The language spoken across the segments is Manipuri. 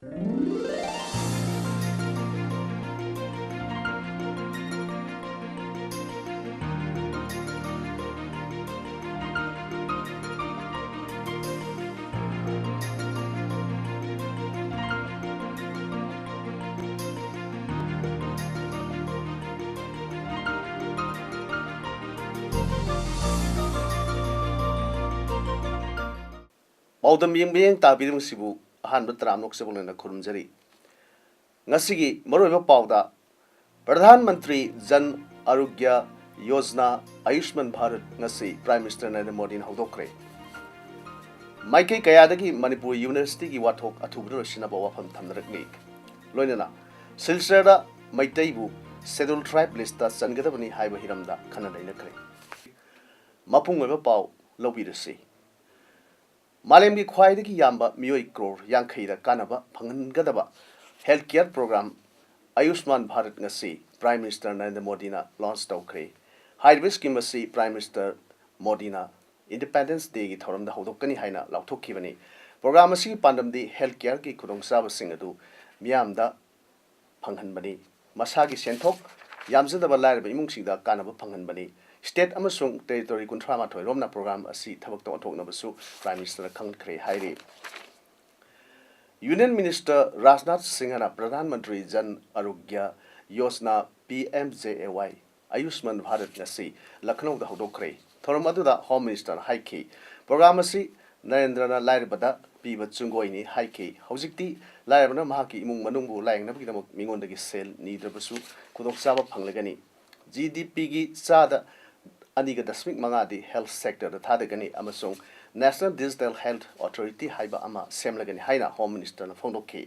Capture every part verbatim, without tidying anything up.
ꯄꯥꯎꯗꯝ ꯌꯦꯡꯕ ꯌꯦꯡ ꯇꯥꯕꯤꯔꯤꯕꯁꯤꯕꯨ ꯑꯍꯥꯟꯕ ꯇꯔꯥꯝꯅ ꯑꯣꯛꯆꯕ ꯂꯣꯏꯅ ꯈꯨꯔꯨꯝꯖꯔꯤ꯫ ꯉꯁꯤꯒꯤ ꯃꯔꯨꯑꯣꯏꯕ ꯄꯥꯎꯗ, ꯄ꯭ꯔꯙꯥꯟ ꯃꯟꯇ꯭ꯔꯤ ꯖꯟ ꯑꯔꯣꯒ꯭ꯌ ꯌꯣꯖꯅꯥ ꯑꯌꯨꯁꯃꯥꯟ ꯚꯥꯔꯠ ꯉꯁꯤ ꯄ꯭ꯔꯥꯏꯝ ꯃꯤꯅꯤꯁꯇꯔ ꯅꯔꯦꯟꯗ꯭ꯔ ꯃꯣꯗꯤꯅ ꯍꯧꯗꯣꯛꯈ꯭ꯔꯦ꯫ ꯃꯥꯏꯀꯩ ꯀꯌꯥꯗꯒꯤ ꯃꯅꯤꯄꯨꯔ ꯌꯨꯅꯤꯚꯔꯁꯤꯇꯤꯒꯤ ꯋꯥꯊꯣꯛ ꯑꯊꯨꯕꯗ ꯂꯣꯏꯁꯤꯟꯅꯕ ꯋꯥꯐꯝ ꯊꯝꯅꯔꯛꯂꯤ꯫ ꯂꯣꯏꯅꯅ ꯁꯤꯜꯆꯔꯗ ꯃꯩꯇꯩꯕꯨ ꯁꯦꯗ꯭ꯌꯨꯜ ꯇ꯭ꯔꯥꯏꯕ ꯂꯤꯁꯇ ꯆꯟꯒꯗꯕꯅꯤ ꯍꯥꯏꯕ ꯍꯤꯔꯝꯗ ꯈꯟꯅ ꯅꯩꯅꯈ꯭ꯔꯦ꯫ ꯃꯄꯨꯡ ꯑꯣꯏꯕ ꯄꯥꯎ ꯂꯧꯕꯤꯔꯁꯤ꯫ ꯃꯥꯂꯦꯝꯒꯤ ꯈ꯭ꯋꯥꯏꯗꯒꯤ ꯌꯥꯝꯕ ꯃꯤꯑꯣꯏ ꯀ꯭ꯔꯣꯔ ꯌꯥꯡꯈꯩꯗ ꯀꯥꯟꯅꯕ ꯐꯪꯍꯟꯒꯗꯕ ꯍꯦꯜꯊ ꯀꯦꯌꯔ ꯄ꯭ꯔꯣꯒ꯭ꯔꯥꯝ ꯑꯌꯨꯁꯃꯥꯟ ꯚꯥꯔꯠ ꯉꯁꯤ ꯄ꯭ꯔꯥꯏꯝ ꯃꯤꯅꯤꯁꯇꯔ ꯅꯔꯦꯟꯗ꯭ꯔ ꯃꯣꯗꯤꯅ ꯂꯣꯟꯆ ꯇꯧꯈ꯭ꯔꯦ꯫ ꯍꯥꯏꯔꯤꯕ ꯁ꯭ꯀꯤꯝ ꯑꯁꯤ ꯄ꯭ꯔꯥꯏꯝ ꯃꯤꯅꯤꯁꯇꯔ ꯃꯣꯗꯤꯅ ꯏꯟꯗꯤꯄꯦꯟꯗꯦꯟꯁ ꯗꯦꯒꯤ ꯊꯧꯔꯝꯗ ꯍꯧꯗꯣꯛꯀꯅꯤ ꯍꯥꯏꯅ ꯂꯥꯎꯊꯣꯛꯈꯤꯕꯅꯤ꯫ ꯄ꯭ꯔꯣꯒ꯭ꯔꯥꯝ ꯑꯁꯤꯒꯤ ꯄꯥꯟꯗꯝꯗꯤ ꯍꯦꯜꯊ ꯀꯦꯌꯔꯒꯤ ꯈꯨꯗꯣꯡꯆꯥꯕꯁꯤꯡ ꯑꯗꯨ ꯃꯤꯌꯥꯝꯗ ꯐꯪꯍꯟꯕꯅꯤ꯫ ꯃꯁꯥꯒꯤ ꯁꯦꯟꯊꯣꯛ ꯌꯥꯝꯖꯗꯕ ꯂꯥꯏꯔꯕ ꯏꯃꯨꯡꯁꯤꯡꯗ ꯀꯥꯟꯅꯕ ꯐꯪꯍꯟꯕꯅꯤ꯫ ꯁ꯭ꯇꯦꯠ ꯑꯃꯁꯨꯡ ꯇꯦꯔꯤꯇꯣꯔꯤ ꯀꯨꯟꯊ꯭ꯔꯥ ꯃꯥꯊꯣꯏ ꯔꯣꯝꯅ ꯄ꯭ꯔꯣꯒ꯭ꯔꯥꯝ ꯑꯁꯤ ꯊꯕꯛꯇ ꯑꯣꯟꯊꯣꯛꯅꯕꯁꯨ ꯄ꯭ꯔꯥꯏꯝ ꯃꯤꯅꯤꯁꯇꯔꯅ ꯈꯪꯍꯟꯈ꯭ꯔꯦ ꯍꯥꯏꯔꯤ꯫ ꯌꯨꯅꯤꯌꯟ ꯃꯤꯅꯤꯁꯇꯔ ꯔꯥꯖꯅꯥꯊ ꯁꯤꯡꯍꯅ ꯄ꯭ꯔꯙꯥꯟ ꯃꯟꯇ꯭ꯔꯤ ꯖꯟ ꯑꯔꯣꯒ꯭ꯌ ꯌꯣꯖꯅꯥ, ꯄꯤ ꯑꯦꯝ ꯖꯦ ꯑꯦ ꯋꯥꯏ, ꯑꯌꯨꯁꯃꯥꯟ ꯚꯥꯔꯠ ꯉꯁꯤ ꯂꯈꯅꯧꯗ ꯍꯧꯗꯣꯛꯈ꯭ꯔꯦ꯫ ꯊꯧꯔꯝ ꯑꯗꯨꯗ ꯍꯣꯝ ꯃꯤꯅꯤꯁꯇꯔꯅ ꯍꯥꯏꯈꯤ, ꯄ꯭ꯔꯣꯒ꯭ꯔꯥꯝ ꯑꯁꯤ ꯅꯔꯦꯟꯗ꯭ꯔꯅ ꯂꯥꯏꯔꯕꯗ ꯄꯤꯕ ꯆꯨꯡꯒꯣꯏꯅꯤ ꯍꯥꯏꯈꯤ꯫ ꯍꯧꯖꯤꯛꯇꯤ ꯂꯥꯏꯔꯕꯅ ꯃꯍꯥꯛꯀꯤ ꯏꯃꯨꯡ ꯃꯅꯨꯡꯕꯨ ꯂꯥꯌꯦꯡꯅꯕꯒꯤꯗꯃꯛ ꯃꯤꯉꯣꯟꯗꯒꯤ ꯁꯦꯜ ꯅꯤꯗ꯭ꯔꯕꯁꯨ ꯈꯨꯗꯣꯡꯆꯥꯕ ꯐꯪꯂꯒꯅꯤ꯫ ꯖꯤ ꯗꯤ ꯄꯤꯒꯤ ꯆꯥꯗ ꯑꯅꯤꯒ ꯗꯁꯃꯤꯛ ꯃꯉꯥꯗꯤ ꯍꯦꯜꯊ ꯁꯦꯛꯇꯔꯗ ꯊꯥꯗꯒꯅꯤ ꯑꯃꯁꯨꯡ ꯅꯦꯁꯅꯦꯜ ꯗꯤꯖꯤꯇꯦꯜ ꯍꯦꯜꯊ ꯑꯣꯊꯣꯔꯤꯇꯤ ꯍꯥꯏꯕ ꯑꯃ ꯁꯦꯝꯂꯒꯅꯤ ꯍꯥꯏꯅ ꯍꯣꯝ ꯃꯤꯅꯤꯁꯇꯔꯅ ꯐꯣꯡꯗꯣꯛꯈꯤ꯫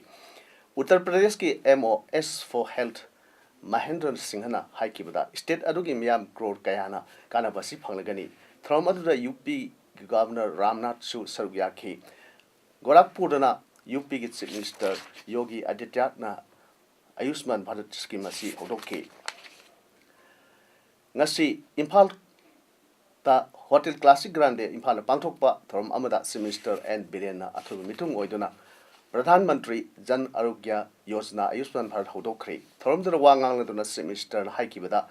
ꯎꯠꯇꯔ ꯄ꯭ꯔꯗꯦꯁꯀꯤ ꯑꯦꯝ ꯑꯣ ꯑꯦꯁ ꯐꯣꯔ ꯍꯦꯜꯊ ꯃꯍꯦꯟꯗ꯭ꯔ ꯁꯤꯡꯍꯅ ꯍꯥꯏꯈꯤꯕꯗ, ꯁ꯭ꯇꯦꯠ ꯑꯗꯨꯒꯤ ꯃꯤꯌꯥꯝ ꯀ꯭ꯔꯣꯔ ꯀꯌꯥꯅ ꯀꯥꯟꯅꯕ ꯑꯁꯤ ꯐꯪꯂꯒꯅꯤ꯫ ꯊꯧꯔꯝ ꯑꯗꯨꯗ ꯌꯨ ꯄꯤꯒꯤ ꯒꯚꯔꯅꯔ ꯔꯥꯝꯅꯥꯊꯁꯨ ꯁꯔꯨꯛ ꯌꯥꯈꯤ꯫ ꯒꯣꯔꯥꯈꯄꯨꯔꯗꯅ ꯌꯨ ꯄꯤꯒꯤ ꯆꯤꯐ ꯃꯤꯅꯤꯁꯇꯔ ꯌꯣꯒꯤ ꯑꯥꯗꯤꯇ꯭ꯌꯅꯥꯊꯅ ꯑꯌꯨꯁꯃꯥꯟ ꯚꯥꯔꯠ ꯁ꯭ꯀꯤꯝ ꯑꯁꯤ ꯍꯧꯗꯣꯛꯈꯤ꯫ ꯉꯁꯤ ꯏꯝꯐꯥꯜꯗ ꯍꯣꯇꯦꯜ ꯀ꯭ꯂꯥꯁꯤꯛ ꯒ꯭ꯔꯥꯟꯗꯦ ꯏꯝꯐꯥꯜꯗ ꯄꯥꯡꯊꯣꯛꯄ ꯊꯧꯔꯝ ꯑꯃꯗ ꯆꯤꯐ ꯃꯤꯅꯤꯁꯇꯔ ꯑꯦꯟ ꯕꯤꯔꯦꯟꯅ ꯑꯊꯣꯏꯕ ꯃꯤꯊꯨꯡ ꯑꯣꯏꯗꯨꯅ ꯄ꯭ꯔꯙꯥꯟ ꯃꯟꯇ꯭ꯔꯤ ꯖꯟ ꯑꯔꯣꯒ꯭ꯌ ꯌꯣꯖꯅꯥ ꯑꯌꯨꯁꯃꯥꯟ ꯚꯥꯔꯠ ꯍꯧꯗꯣꯛꯈ꯭ꯔꯦ꯫ ꯊꯧꯔꯝꯗꯨꯗ ꯋꯥ ꯉꯥꯡꯂꯗꯨꯅ Chief Minister ꯅ ꯍꯥꯏꯈꯤꯕꯗ,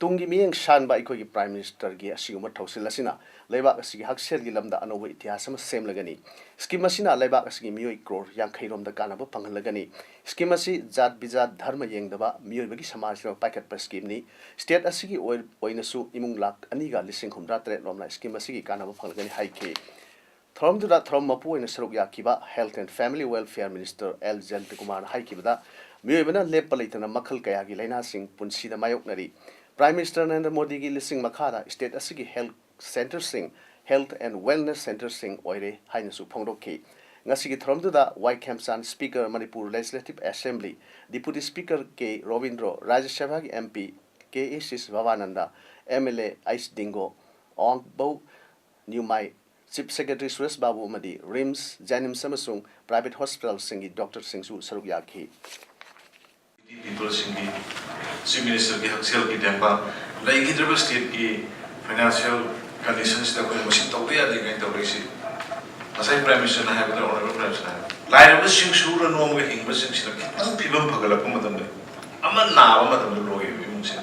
ꯇꯨꯡꯒꯤ ꯃꯤꯠꯌꯦꯡ ꯁꯥꯟꯕ ꯑꯩꯈꯣꯏꯒꯤ Prime Minister ꯒꯤ ꯑꯁꯤꯒꯨꯝꯕ ꯊꯧꯁꯤꯜ ꯑꯁꯤꯅ ꯂꯩꯕꯥꯛ ꯑꯁꯤꯒꯤ ꯍꯛꯁꯦꯜꯒꯤ ꯂꯝꯗ ꯑꯅꯧꯕ ꯏꯇꯤꯍꯥꯁ ꯑꯃ ꯁꯦꯝꯂꯒꯅꯤ꯫ Scheme ꯑꯁꯤꯅ ꯂꯩꯕꯥꯛ ꯑꯁꯤꯒꯤ ꯃꯤꯑꯣꯏ ꯀ꯭ꯔꯣꯔ ꯌꯥꯡꯈꯩ ꯔꯣꯝꯗ ꯀꯥꯟꯅꯕ ꯐꯪꯍꯜꯂꯒꯅꯤ꯫ Scheme ꯑꯁꯤ ꯖꯥꯠ ꯕꯤꯖꯥꯠ ꯙꯔꯃ ꯌꯦꯡꯗꯕ ꯃꯤꯑꯣꯏꯕꯒꯤ ꯁꯃꯥꯖ ꯑꯃ ꯄꯥꯏꯈꯠꯄ scheme ꯅꯤ꯫ State ꯑꯁꯤꯒꯤ ꯑꯣꯏ-, ꯑꯣꯏꯅꯁꯨ ꯏꯃꯨꯡ ꯂꯥꯈ ꯑꯅꯤꯒ ꯂꯤꯁꯤꯡ ꯍꯨꯝꯗ꯭ꯔꯥ ꯇꯔꯦꯠ ꯔꯣꯝꯅ scheme ꯑꯁꯤꯒꯤ ꯀꯥꯟꯅꯕ ꯐꯪꯂꯒꯅꯤ ꯍꯥꯏꯈꯤ꯫ ꯊꯧꯔꯝꯗꯨꯗ ꯊꯧꯔꯝ ꯃꯄꯨ ꯑꯣꯏꯅ ꯁꯔꯨꯛ ꯌꯥꯈꯤꯕ Health and Family Welfare Minister L ꯖꯌꯟꯇꯀꯨꯃꯥꯔꯅ ꯍꯥꯏꯈꯤꯕꯗ, ꯃꯤꯑꯣꯏꯕꯅ ꯂꯦꯞꯄ ꯂꯩꯇꯅ ꯃꯈꯜ ꯀꯌꯥꯒꯤ ꯂꯥꯏꯅꯥꯁꯤꯡ ꯄꯨꯟꯁꯤꯗ ꯃꯥꯌꯣꯛꯅꯔꯤ꯫ Prime Minister ꯅꯔꯦꯟꯗ꯭ꯔ ꯃꯣꯗꯤꯒꯤ ꯂꯤꯁꯤꯡ ꯃꯈꯥꯗ state ꯑꯁꯤꯒꯤ health centre ꯁꯤꯡ health and wellness centre ꯁꯤꯡ ꯑꯣꯏꯔꯦ ꯍꯥꯏꯅꯁꯨ ꯐꯣꯡꯗꯣꯛꯈꯤ꯫ ꯉꯁꯤꯒꯤ ꯊꯧꯔꯝꯗꯨꯗ ꯋꯥꯏ ꯈꯦꯝꯆꯥꯟ, Speaker, Manipur Legislative Assembly, Deputy Speaker ꯀꯦ ꯔꯣꯕꯤꯟꯗ꯭ꯔꯣ, ꯔꯥꯖ꯭ꯌ ꯁꯚꯥꯒꯤ ꯑꯦꯝ ꯄꯤ ꯀꯦ ꯑꯦ ꯁꯤꯁ Bhabananda, M L A H Dingo, Ongbou Nyumai, Chief Secretary Suresh Babu ꯑꯃꯗꯤ ꯔꯤꯝꯁ, ꯖꯦꯅꯤꯝꯁ ꯑꯃꯁꯨꯡ private hospital ꯁꯤꯡꯒꯤ doctor ꯁꯤꯡꯁꯨ ꯁꯔꯨꯛ ꯌꯥꯈꯤ꯫ People ꯁꯤꯡꯒꯤ Chief Minister ꯒꯤ ꯍꯛꯁꯦꯜꯒꯤ ꯇꯦꯡꯕꯥꯡ ꯂꯩꯈꯤꯗ꯭ꯔꯕ state ꯀꯤ financial condition ꯁꯤꯗ ꯑꯩꯈꯣꯏꯅ ꯃꯁꯤ ꯇꯧꯗ ꯌꯥꯗꯦ ꯀꯥꯏꯅ ꯇꯧꯔꯛꯏꯁꯤ꯫ ꯉꯁꯥꯏ Prime Minister ꯅ ꯍꯥꯏꯕꯗ, Honourable Prime Minister ꯅ ꯍꯥꯏꯕꯗ, ꯂꯥꯏꯔꯕꯁꯤꯡ ꯁꯨꯔ ꯅꯣꯝꯃꯒ ꯍꯤꯡꯕꯁꯤꯡꯁꯤꯅ ꯈꯤꯇꯪ ꯐꯤꯕꯝ ꯐꯒꯠꯂꯛꯄ ꯃꯇꯝꯗ, ꯑꯃ ꯅꯥꯕ ꯃꯇꯝꯗ ꯂꯣꯏꯌꯦꯕ ꯏꯃꯨꯡꯁꯦ꯫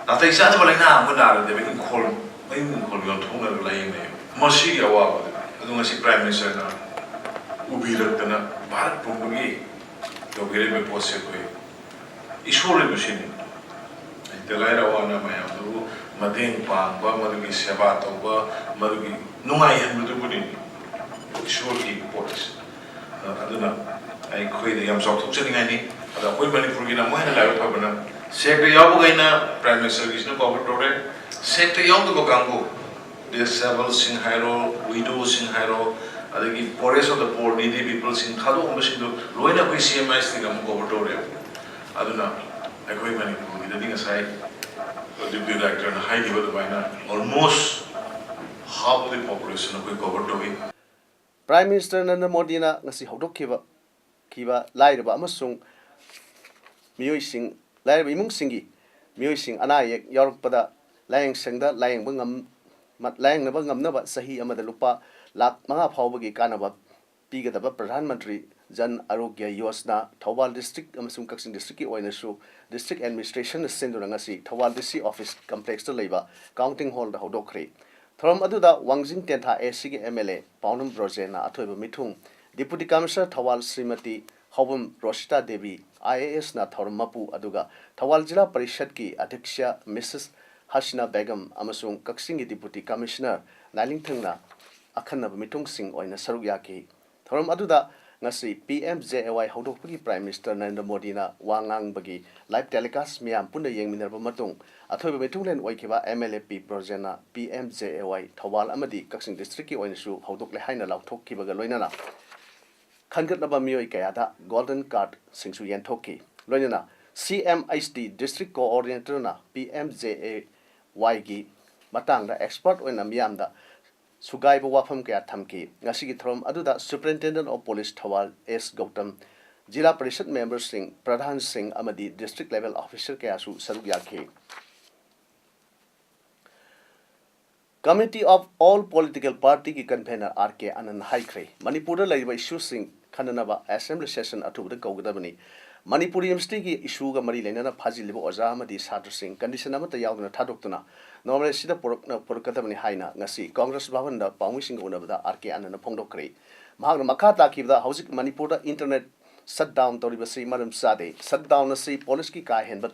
ꯅꯥꯇꯩ ꯆꯥꯗꯕ ꯂꯥꯏꯅꯥ ꯑꯃ ꯅꯥꯔꯗꯤ ꯏꯪꯈꯣꯜ, ꯃꯌꯨꯝ ꯏꯪꯈꯣꯜ ꯌꯣꯟꯊꯣꯛꯅꯔꯒ ꯂꯥꯏꯌꯦꯡꯅꯩꯌꯦꯕ꯫ ꯃꯁꯤꯒꯤ ꯑꯋꯥꯕꯗꯨ ꯑꯗꯨ ꯉꯁꯤ Prime Minister ꯅ ꯎꯕꯤꯔꯛꯇꯅ ꯚꯥꯔꯠ ꯄꯨꯝꯕꯒꯤ ꯇꯧꯕꯤꯔꯤꯕ ꯄꯣꯠꯁꯦ ꯑꯩꯈꯣꯏ ꯏꯁꯣꯔ ꯑꯣꯏꯕꯁꯤꯅꯤ꯫ ꯍꯥꯏꯗꯤ ꯂꯥꯏꯔ ꯑꯋꯥ ꯑꯅꯥ ꯃꯌꯥꯝꯗꯨꯕꯨ ꯃꯇꯦꯡ ꯄꯥꯡꯕ, ꯃꯗꯨꯒꯤ ꯁꯦꯕꯥ ꯇꯧꯕ, ꯃꯗꯨꯒꯤ ꯅꯨꯡꯉꯥꯏꯍꯟꯕꯗꯨꯕꯨꯅꯤ ꯏꯁꯣꯔꯒꯤ ꯄꯣꯠ ꯑꯁꯤ꯫ ꯑꯗꯨꯅ ꯑꯩꯈꯣꯏꯗ ꯌꯥꯝ ꯆꯥꯎꯊꯣꯛꯆꯅꯤꯡꯉꯥꯏꯅꯤ꯫ ꯑꯗꯣ ꯑꯩꯈꯣꯏ ꯃꯅꯤꯄꯨꯔꯒꯤꯅ ꯑꯃꯨꯛ ꯍꯦꯟꯅ ꯂꯥꯏꯕꯛ ꯐꯕꯅ, ꯁꯦꯛꯇ ꯌꯥꯎꯕꯈꯩꯅ Prime Minister ꯒꯤꯁꯤꯅ cover ꯇꯧꯔꯦ, ꯁꯦꯛꯇ ꯌꯥꯎꯗꯕ ꯀꯥꯡꯕꯨ, disabled ꯁꯤꯡ ꯍꯥꯏꯔꯣ, widow ꯁꯤꯡ ꯍꯥꯏꯔꯣ, ꯑꯗꯒꯤ poorest of the poor, needy people ꯁꯤꯡ ꯊꯥꯗꯣꯛꯑꯝꯕꯁꯤꯡꯗꯣ ꯂꯣꯏꯅ ꯑꯩꯈꯣꯏ C M I S T ꯅ ꯑꯃꯨꯛ cover ꯇꯧꯔꯦꯕ꯫ ꯑꯗꯨꯅ ꯑꯩꯈꯣꯏ ꯃꯅꯤꯄꯨꯔꯒꯤꯗꯗꯤ ꯉꯁꯥꯏ Deputy Director ꯅ ꯍꯥꯏꯈꯤꯕ ꯑꯗꯨꯃꯥꯏꯅ almost half of the population ꯑꯩꯈꯣꯏ cover ꯇꯧꯏ꯫ Prime Minister ꯅꯔꯦꯟꯗ꯭ꯔ ꯃꯣꯗꯤꯅ ꯉꯁꯤ ꯍꯧꯗꯣꯛꯈꯤꯕ, ꯈꯤꯕ ꯂꯥꯏꯔꯕ ꯑꯃꯁꯨꯡ ꯃꯤꯑꯣꯏꯁꯤꯡ, ꯂꯥꯏꯔꯕ ꯏꯃꯨꯡꯁꯤꯡꯒꯤ ꯃꯤꯑꯣꯏꯁꯤꯡ ꯑꯅꯥ ꯑꯌꯦꯛ ꯌꯥꯎꯔꯛꯄꯗ ꯂꯥꯏꯌꯦꯡ ꯁꯪꯗ ꯂꯥꯏꯌꯦꯡꯕ ꯉꯝ-, ꯂꯥꯏꯌꯦꯡꯅꯕ ꯉꯝꯅꯕ ꯆꯍꯤ ꯑꯃꯗ ꯂꯨꯄꯥ ꯂꯥꯈ ꯃꯉꯥ ꯐꯥꯎꯕꯒꯤ ꯀꯥꯟꯅꯕ ꯄꯤꯒꯗꯕ ꯄ꯭ꯔꯙꯥꯟ ꯃꯟꯇ꯭ꯔꯤ ꯖꯟ ꯑꯔꯣꯒ꯭ꯌ ꯌꯣꯖꯅꯥ ꯊꯧꯕꯥꯜ ꯗꯤꯁꯇ꯭ꯔꯤꯛ ꯑꯃꯁꯨꯡ ꯀꯛꯆꯤꯡ ꯗꯤꯁꯇ꯭ꯔꯤꯛꯀꯤ ꯑꯣꯏꯅꯁꯨ ꯗꯤꯁꯇ꯭ꯔꯤꯛ ꯑꯦꯗꯃꯤꯅꯤꯁꯇ꯭ꯔꯦꯁꯟꯅ ꯁꯤꯟꯗꯨꯅ ꯉꯁꯤ ꯊꯧꯕꯥꯜ ꯗꯤ ꯁꯤ ꯑꯣꯐꯤꯁ ꯀꯝꯄ꯭ꯂꯦꯛꯁꯇ ꯂꯩꯕ ꯀꯥꯎꯟꯇꯤꯡ ꯍꯣꯜꯗ ꯍꯧꯗꯣꯛꯈ꯭ꯔꯦ꯫ ꯊꯧꯔꯝ ꯑꯗꯨꯗ ꯋꯥꯡꯖꯤꯡ ꯇꯦꯟꯊꯥ ꯑꯦ ꯁꯤꯒꯤ ꯑꯦꯝ ꯑꯦꯜ ꯑꯦ ꯄꯥꯎꯅꯝ ꯕ꯭ꯔꯣꯖꯦꯟꯅ ꯑꯊꯣꯏꯕ ꯃꯤꯊꯨꯡ, deputy commissioner Thoubal Shrimati Houbam Rosita Devi, I A ꯑꯦꯁꯅ ꯊꯧꯔꯝ ꯃꯄꯨ, ꯑꯗꯨꯒ ꯊꯧꯕꯥꯜ ꯖꯤꯂꯥ ꯄꯔꯤꯁꯠꯀꯤ ꯑꯗ꯭ꯌꯛꯁ ꯃꯤꯁꯦꯁ ꯍꯁꯤꯅꯥ ꯕꯦꯒꯝ ꯑꯃꯁꯨꯡ ꯀꯛꯆꯤꯡꯒꯤ ꯗꯤꯄꯨꯇꯤ ꯀꯃꯤꯁꯅꯔ ꯂꯥꯏꯅꯤꯡꯊꯪꯅ ꯑꯈꯟꯅꯕ ꯃꯤꯊꯨꯡꯁꯤꯡ ꯑꯣꯏꯅ ꯁꯔꯨꯛ ꯌꯥꯈꯤ꯫ ꯊꯧꯔꯝ ꯑꯗꯨꯗ ꯉꯁꯤ ꯄꯤ M J A Y ꯍꯧꯗꯣꯛꯄꯒꯤ prime minister Narendra ꯃꯣꯗꯤꯅ ꯋꯥ ꯉꯥꯡꯕꯒꯤ ꯂꯥꯏꯚ ꯇꯦꯂꯤꯀꯥꯁ ꯃꯤꯌꯥꯝ ꯄꯨꯟꯅ ꯌꯦꯡꯃꯤꯟꯅꯔꯕ ꯃꯇꯨꯡ, ꯑꯊꯣꯏꯕ ꯃꯤꯊꯨꯡꯂꯦꯟ ꯑꯣꯏꯈꯤꯕ ꯑꯦꯝ ꯑꯦꯜ ꯑꯦ ꯄꯤ ꯕ꯭ꯔꯣꯖꯦꯟꯅ P M J A Y Thoubal ꯑꯃꯗꯤ ꯀꯛꯆꯤꯡ ꯗꯤꯁꯇ꯭ꯔꯤꯛꯀꯤ ꯑꯣꯏꯅꯁꯨ ꯍꯧꯗꯣꯛꯂꯦ ꯍꯥꯏꯅ ꯂꯥꯎꯊꯣꯛꯈꯤꯕꯒ ꯂꯣꯏꯅꯅ ꯈꯟꯒꯠꯂꯕ ꯃꯤꯑꯣꯏ ꯀꯌꯥꯗ ꯒꯣꯜꯗꯟ ꯀꯥꯔꯗꯁꯤꯡꯁꯨ ꯌꯦꯟꯊꯣꯛꯈꯤ꯫ ꯂꯣꯏꯅꯅ C M H D district ꯀꯣꯑꯣꯔꯗꯤꯅꯦꯇꯔꯅ ꯄꯤ ꯑꯦꯝ ꯖꯦ ꯑꯦ ꯋꯥꯏꯒꯤ ꯃꯇꯥꯡꯗ ꯑꯦꯛꯁꯄꯔꯠ ꯑꯣꯏꯅ ꯃꯤꯌꯥꯝꯗ ꯁꯨꯒꯥꯏꯕ ꯋꯥꯐꯝ ꯀꯌꯥ ꯊꯝꯈꯤ꯫ ꯉꯁꯤꯒꯤ ꯊꯧꯔꯝ ꯑꯗꯨꯗ Superintendent of Police ꯊꯧꯕꯥꯜ ꯑꯦꯁ ꯒꯧꯇꯝ, ꯖꯤꯂꯥ ꯄꯔꯤꯁꯠ ꯃꯦꯝꯕꯔꯁꯤꯡ, ꯄ꯭ꯔꯙꯥꯟꯁꯤꯡ ꯑꯃꯗꯤ ꯗꯤꯁꯇ꯭ꯔꯤꯛ ꯂꯦꯚꯦꯜ ꯑꯣꯐꯤꯁꯔ ꯀꯌꯥꯁꯨ ꯁꯔꯨꯛ ꯌꯥꯈꯤ꯫ Committee of All Political Partyꯒꯤ ꯀꯟꯚꯦꯅꯔ ꯑꯥꯔ ꯀꯦ ꯑꯅꯟ ꯍꯥꯏꯈ꯭ꯔꯦ, ꯃꯅꯤꯄꯨꯔꯗ ꯂꯩꯔꯤꯕ ꯏꯁꯨꯁꯤꯡ ꯈꯟꯅꯅꯕ ꯑꯦꯁꯦꯝꯕ꯭ꯂꯤ ꯁꯦꯁꯟ ꯑꯊꯨꯕꯗ ꯀꯧꯒꯗꯕꯅꯤ꯫ ꯃꯅꯤꯄꯨꯔ ꯌꯨꯅꯤꯚꯔꯁꯤꯇꯤꯒꯤ ꯏꯁꯨꯒ ꯃꯔꯤ ꯂꯩꯅꯅ ꯐꯥꯖꯤꯜꯂꯤꯕ ꯑꯣꯖꯥ ꯑꯃꯗꯤ ꯁꯥꯇ꯭ꯔꯁꯤꯡ ꯀꯟꯗꯤꯁꯟ ꯑꯃꯠꯇ ꯌꯥꯎꯗꯅ ꯊꯥꯗꯣꯛꯇꯨꯅ ꯅꯣꯔꯃꯦꯜ ꯑꯁꯤꯗ ꯄꯨꯔꯛꯅ-, ꯄꯨꯔꯛꯀꯗꯕꯅꯤ ꯍꯥꯏꯅ ꯉꯁꯤ ꯀꯣꯡꯒ꯭ꯔꯦꯁ ꯚꯕꯟꯗ ꯄꯥꯎꯃꯤꯁꯤꯡꯒ ꯎꯅꯕꯗ ꯑꯥꯔ ꯀꯦ ꯑꯅꯟꯅ ꯐꯣꯡꯗꯣꯛꯈ꯭ꯔꯦ꯫ ꯃꯍꯥꯛꯅ ꯃꯈꯥ ꯇꯥꯈꯤꯕꯗ, ꯍꯧꯖꯤꯛ ꯃꯅꯤꯄꯨꯔꯗ ꯏꯟꯇꯔꯅꯦꯠ ꯁꯠ ꯗꯥꯎꯟ ꯇꯧꯔꯤꯕꯁꯤ ꯃꯔꯝ ꯆꯥꯗꯦ꯫ ꯁꯠ ꯗꯥꯎꯟ ꯑꯁꯤ ꯄꯨꯂꯤꯁꯀꯤ ꯀꯥ ꯍꯦꯟꯕ